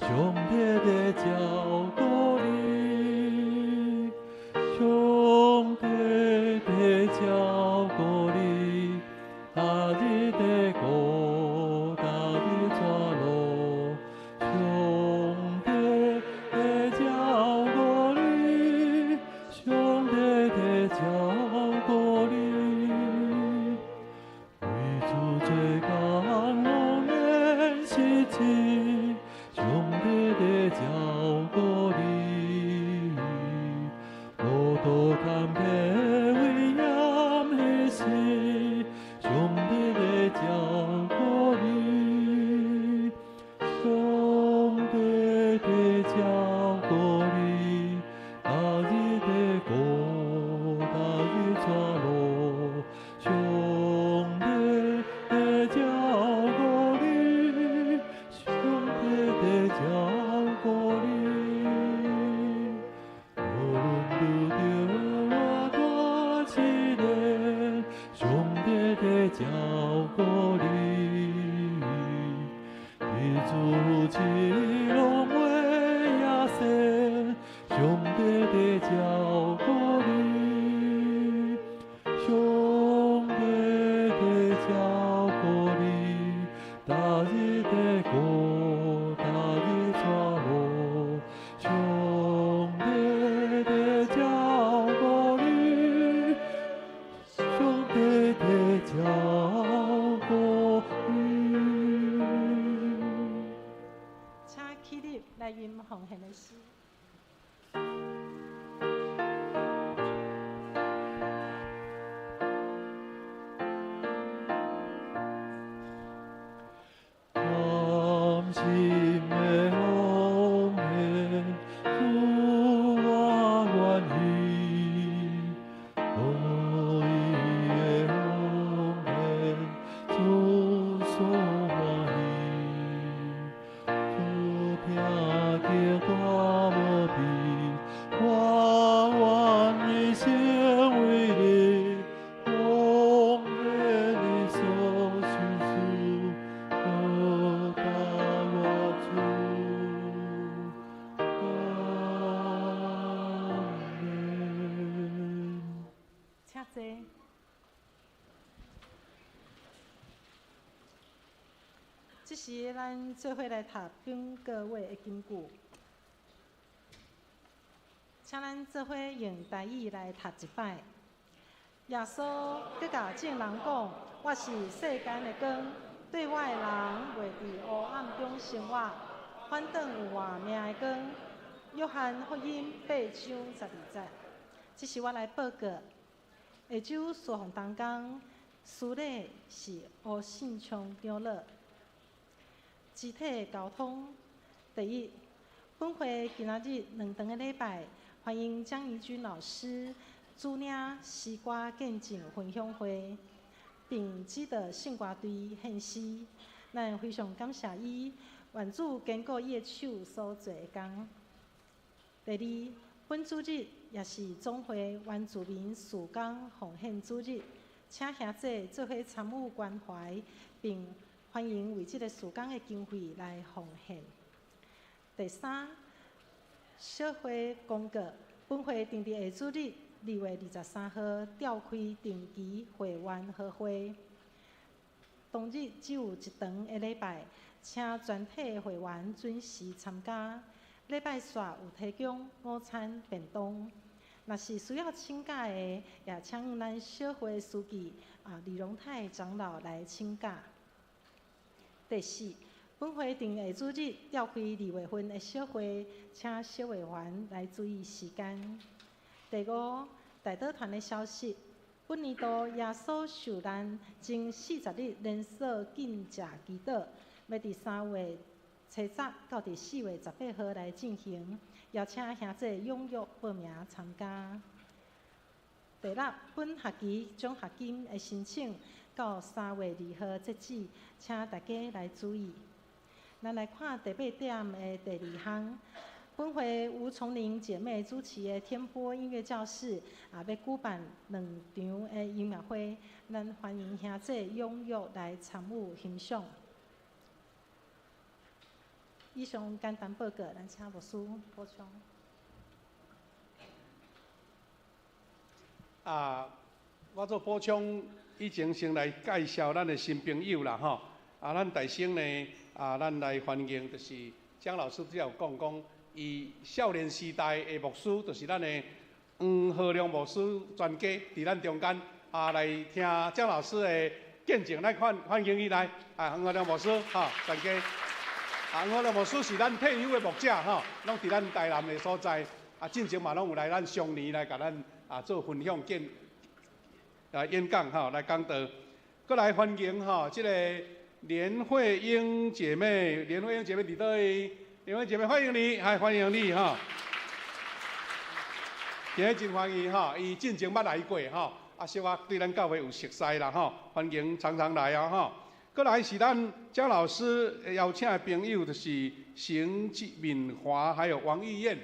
上帝在照顾你，上帝在照顾你，逐日在顾，逐日带路，上帝在照顾你，上帝在照顾你，为主做工拢免失志，上帝在照顾你，路途坎坷危险的时，上帝在照顾你，上帝在照顾你，逐日在顾，逐日带路，上帝在照顾你，上帝在照顾你。无论遇著偌大试炼，上帝在照顾你，彼主持拢袂亚散，上帝在照師。甘心的奉献，主我愿意，乐意的奉献，主所欢喜。主疼惜大无比，我愿一生为你奉献你所赏赐，报答我主。阿门。请坐。这时，咱做伙来读本个月的金句，请咱做伙用台语来读一摆。耶稣阁共众人讲：我是世间的光，对我的人袂伫黑暗中生活，反转有活命的光。约翰福音8章12节。这是我来报告。下周事奉同工，司礼是吴信昌长老。肢体沟通，第一，本会今仔日两顿的礼拜，欢迎江怡君老师主领诗歌见证分享会，并指导圣歌队献诗。咱非常感谢伊，愿主坚固伊的手所做的工。第二，本主日也是总会原住民事工奉献主日，请兄弟做伙参与关怀，并欢迎为这个事工的经费来奉献。第三，小会公告，本会定伫下主日2月23号召开定期会员合会。当日只有一场的礼拜，请全体会员准时参加。礼拜煞有提供午餐便当。若是需要请假的，也请咱小会书记李荣泰长老来请假。第四，本会定下主日召开2月份的小会，请小会员来注意时间。第五，代祷团的消息，本年度耶稣受难前40日连续禁食祈祷，欲伫3月7到伫4月18号来进行，邀请兄弟踊跃报名参加。第六，本学期奖学金的申请到3月2号截止，请大家来注意。咱来看第8点的第2项，本会吴崇玲姐妹主持的天波音乐教室也欲举办2场的音乐会，咱欢迎兄弟踊跃来参与欣赏。以上简单报告，咱请牧师补充。我做补充以前，先来介绍咱的新朋友啦吼。咱大先呢，咱来欢迎就是江老师只有讲讲，伊少年时代的牧师，就是咱的黄和良牧师专家，伫咱中间来听江老师的见证，咱欢迎伊来。黄和良牧师，哈，专家。黄和良牧师是咱退休的牧者吼，拢伫咱台南的所在。进前嘛拢有来咱双年来共咱做分享见演讲吼，来讲道。阁来欢迎吼，这个连慧英姐妹，连慧英姐妹伫佗位？连慧姐妹欢迎你，还欢迎你吼。今日真欢喜吼，伊进前捌来过吼，小可对咱教会有熟悉啦吼，欢迎常常来啊吼。阁来是咱江老师邀请的朋友，就是邢敏华还有王玉燕，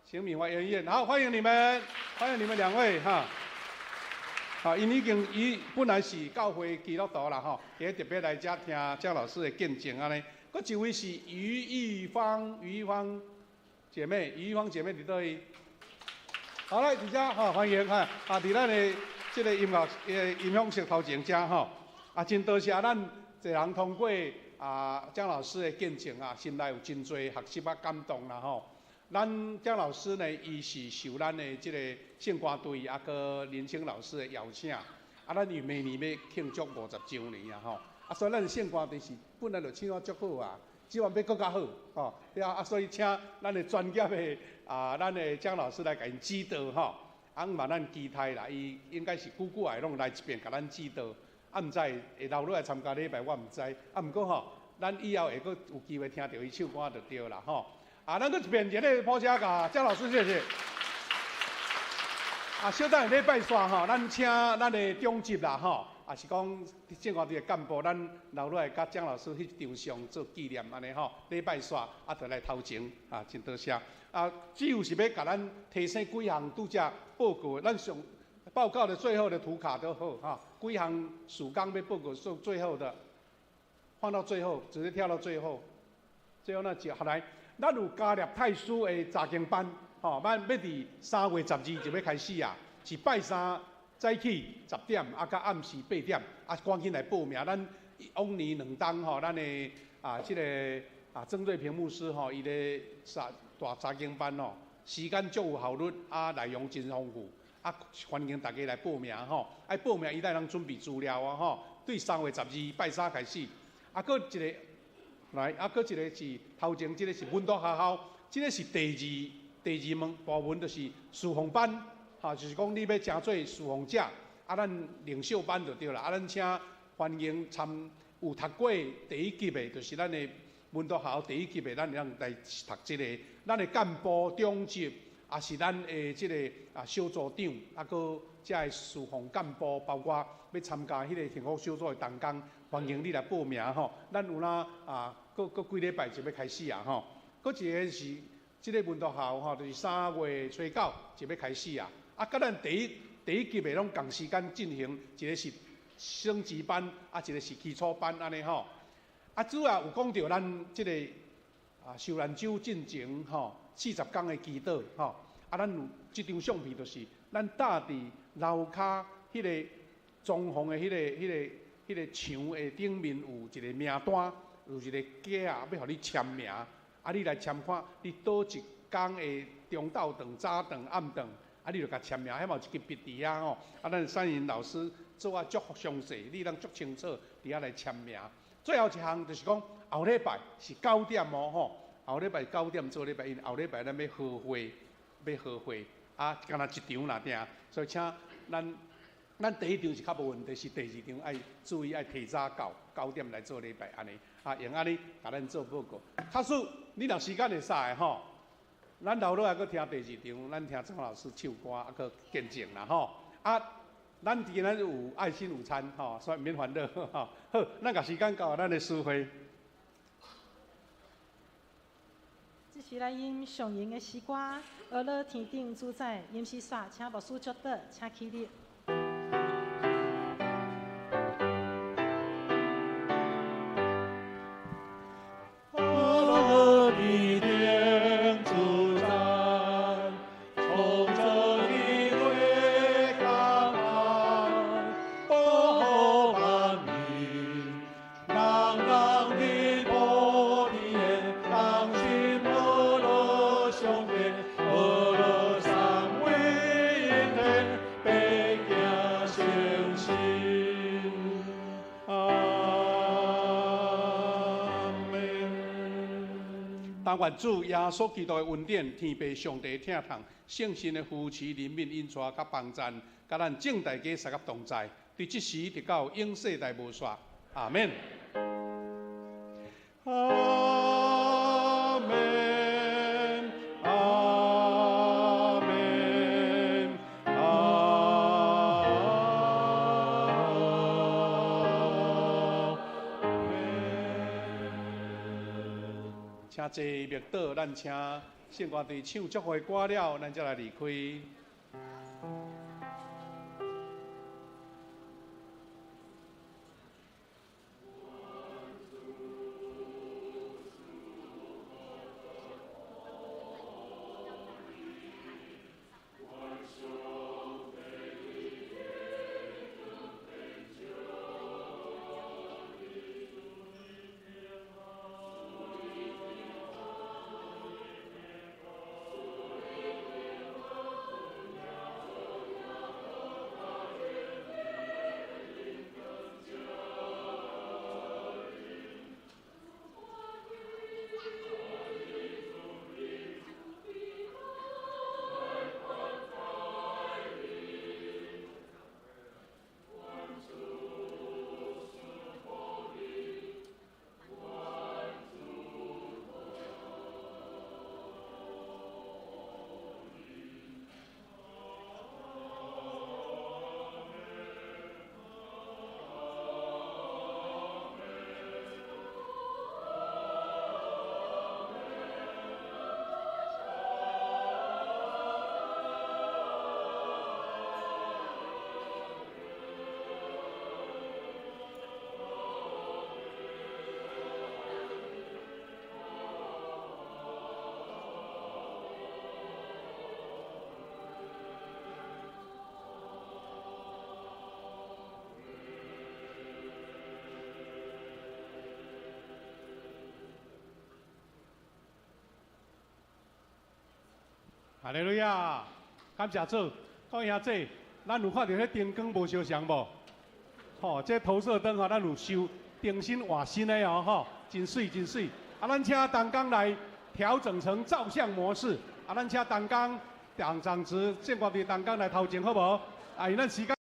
邢敏华、王玉燕，好，欢迎你们，欢迎你们两位哈。好，因已经伊本来是教会基督徒啦吼，伊特别来遮听江老师的见证按呢。阁一位是于玉芳，于玉芳姐妹，于玉芳姐妹伫佗位？好来，伫遮吼，欢迎哈，伫咱的这个音乐音响室头前遮吼，真多谢咱济人通过江老师的见证啊，心内有真济学习啊感动啦吼。咱江老师呢，伊是受咱的这个圣歌队啊，阁林清老师的邀请，咱因为明年欲庆祝50周年啊吼，所以咱圣歌队是本来就唱啊足好啊，这款欲阁较好，吼，对啊，啊，所以请咱的专业的啊，咱的江老师来共𪜶指导吼。啊，嘛咱期待啦，伊应该是久久会拢来一遍共咱指导。啊，毋知会留落来参加礼拜，我毋知。啊，毋过吼，咱以后会阁有机会听著伊唱歌就对啦吼。啊，咱阁一遍热烈鼓声，共江老师谢谢。啊，小等下礼拜煞吼，咱请咱的长执啦吼，也是讲政法队的干部，咱留落来佮江老师翕张相做纪念按呢吼。礼拜煞啊，就来头前啊，真多谢。啊，只有是欲共咱提醒几项拄才报告，咱上报告的最后的图卡都好哈。几项事工欲报告做最后的，放到最后，直接跳到最后。最后那接下来，咱有加入太师的查经班，吼，咱欲伫3月12就欲开始啊，是拜三早起10点，啊，到暗时8点，啊，赶紧来报名。咱往年两冬吼，咱的啊，这个啊曾瑞平牧师吼，伊咧查大查经班吼，时间足有效率，啊，内容真丰富，啊，欢迎大家来报名吼。爱报名，伊才通准备资料啊吼。对3月12拜三开始，啊，阁一个来，啊，阁一个是头前这个是门徒学校，这个是第二门部门，就是事奉班，哈，就是讲你欲成做事奉者，啊，咱领袖班就对啦，啊，咱请欢迎参有读过第一级的，就是咱的门徒学校第一级的，咱会当来读这个。咱的干部长执，也是咱的这个啊小组长，啊，阁遮的事奉干部，包括欲参加彼个幸福小组的同工，欢迎你来报名吼。咱有哪啊，阁阁几礼拜就欲开始啊吼。阁一个是这个门徒学校吼，就是3月初9就欲开始啊。啊，佮咱第一级的拢仝时间进行，一个是升级班，啊，一个是基础班，按呢吼。啊，主要有讲著咱这个啊，受难周进前吼，40工的祈祷吼。啊，咱有这张相片，就是咱搭伫楼跤彼个装潢的彼个墙的顶面有一个名单，有一个格仔，欲予你签名。啊，你来签看，你佗一工的中昼顿、早顿、暗顿，啊，你就共签名，彼嘛有一支笔伫遐吼。啊，咱三云老师做啊足详细，你通足清楚伫遐来签名。最后一项就是讲，后礼拜是9点哦吼，后礼拜9点做礼拜，因为后礼拜咱欲合会，欲合会啊，敢若一场尔定，所以请咱第一场是较无问题，是第二场爱注意爱提早到9点来做礼拜按呢，啊，用按呢共咱做报告。假使你若时间会使的吼，咱留落来阁听第二场，咱听张老师唱歌啊，阁见证啦吼。啊，咱今仔日有爱心午餐吼，所以毋免烦恼吼。好，咱共时间交予咱的司会。这是咱吟上荣的诗歌，呵咾天顶主宰，吟诗煞，请牧师祝祷，请起立。但愿主耶稣基督的恩典、天父上帝的疼痛、圣神的扶持、怜悯、引带佮帮赞，佮咱众大家相佮同在，伫这时直到永世代无煞。阿们。阿们，阿们，阿们。请坐默祷，咱请圣歌队唱祝福的歌了，咱才来离开。哈利路亞，感謝主。各位兄弟，咱有看著彼燈光無相仝無？吼，這投射燈吼，咱有收重新換新的哦，吼，真媠真媠。啊，咱請同工來調整成照相模式。啊，咱請同工、長長子、正國的同工來頭前，好無？啊，因咱時間。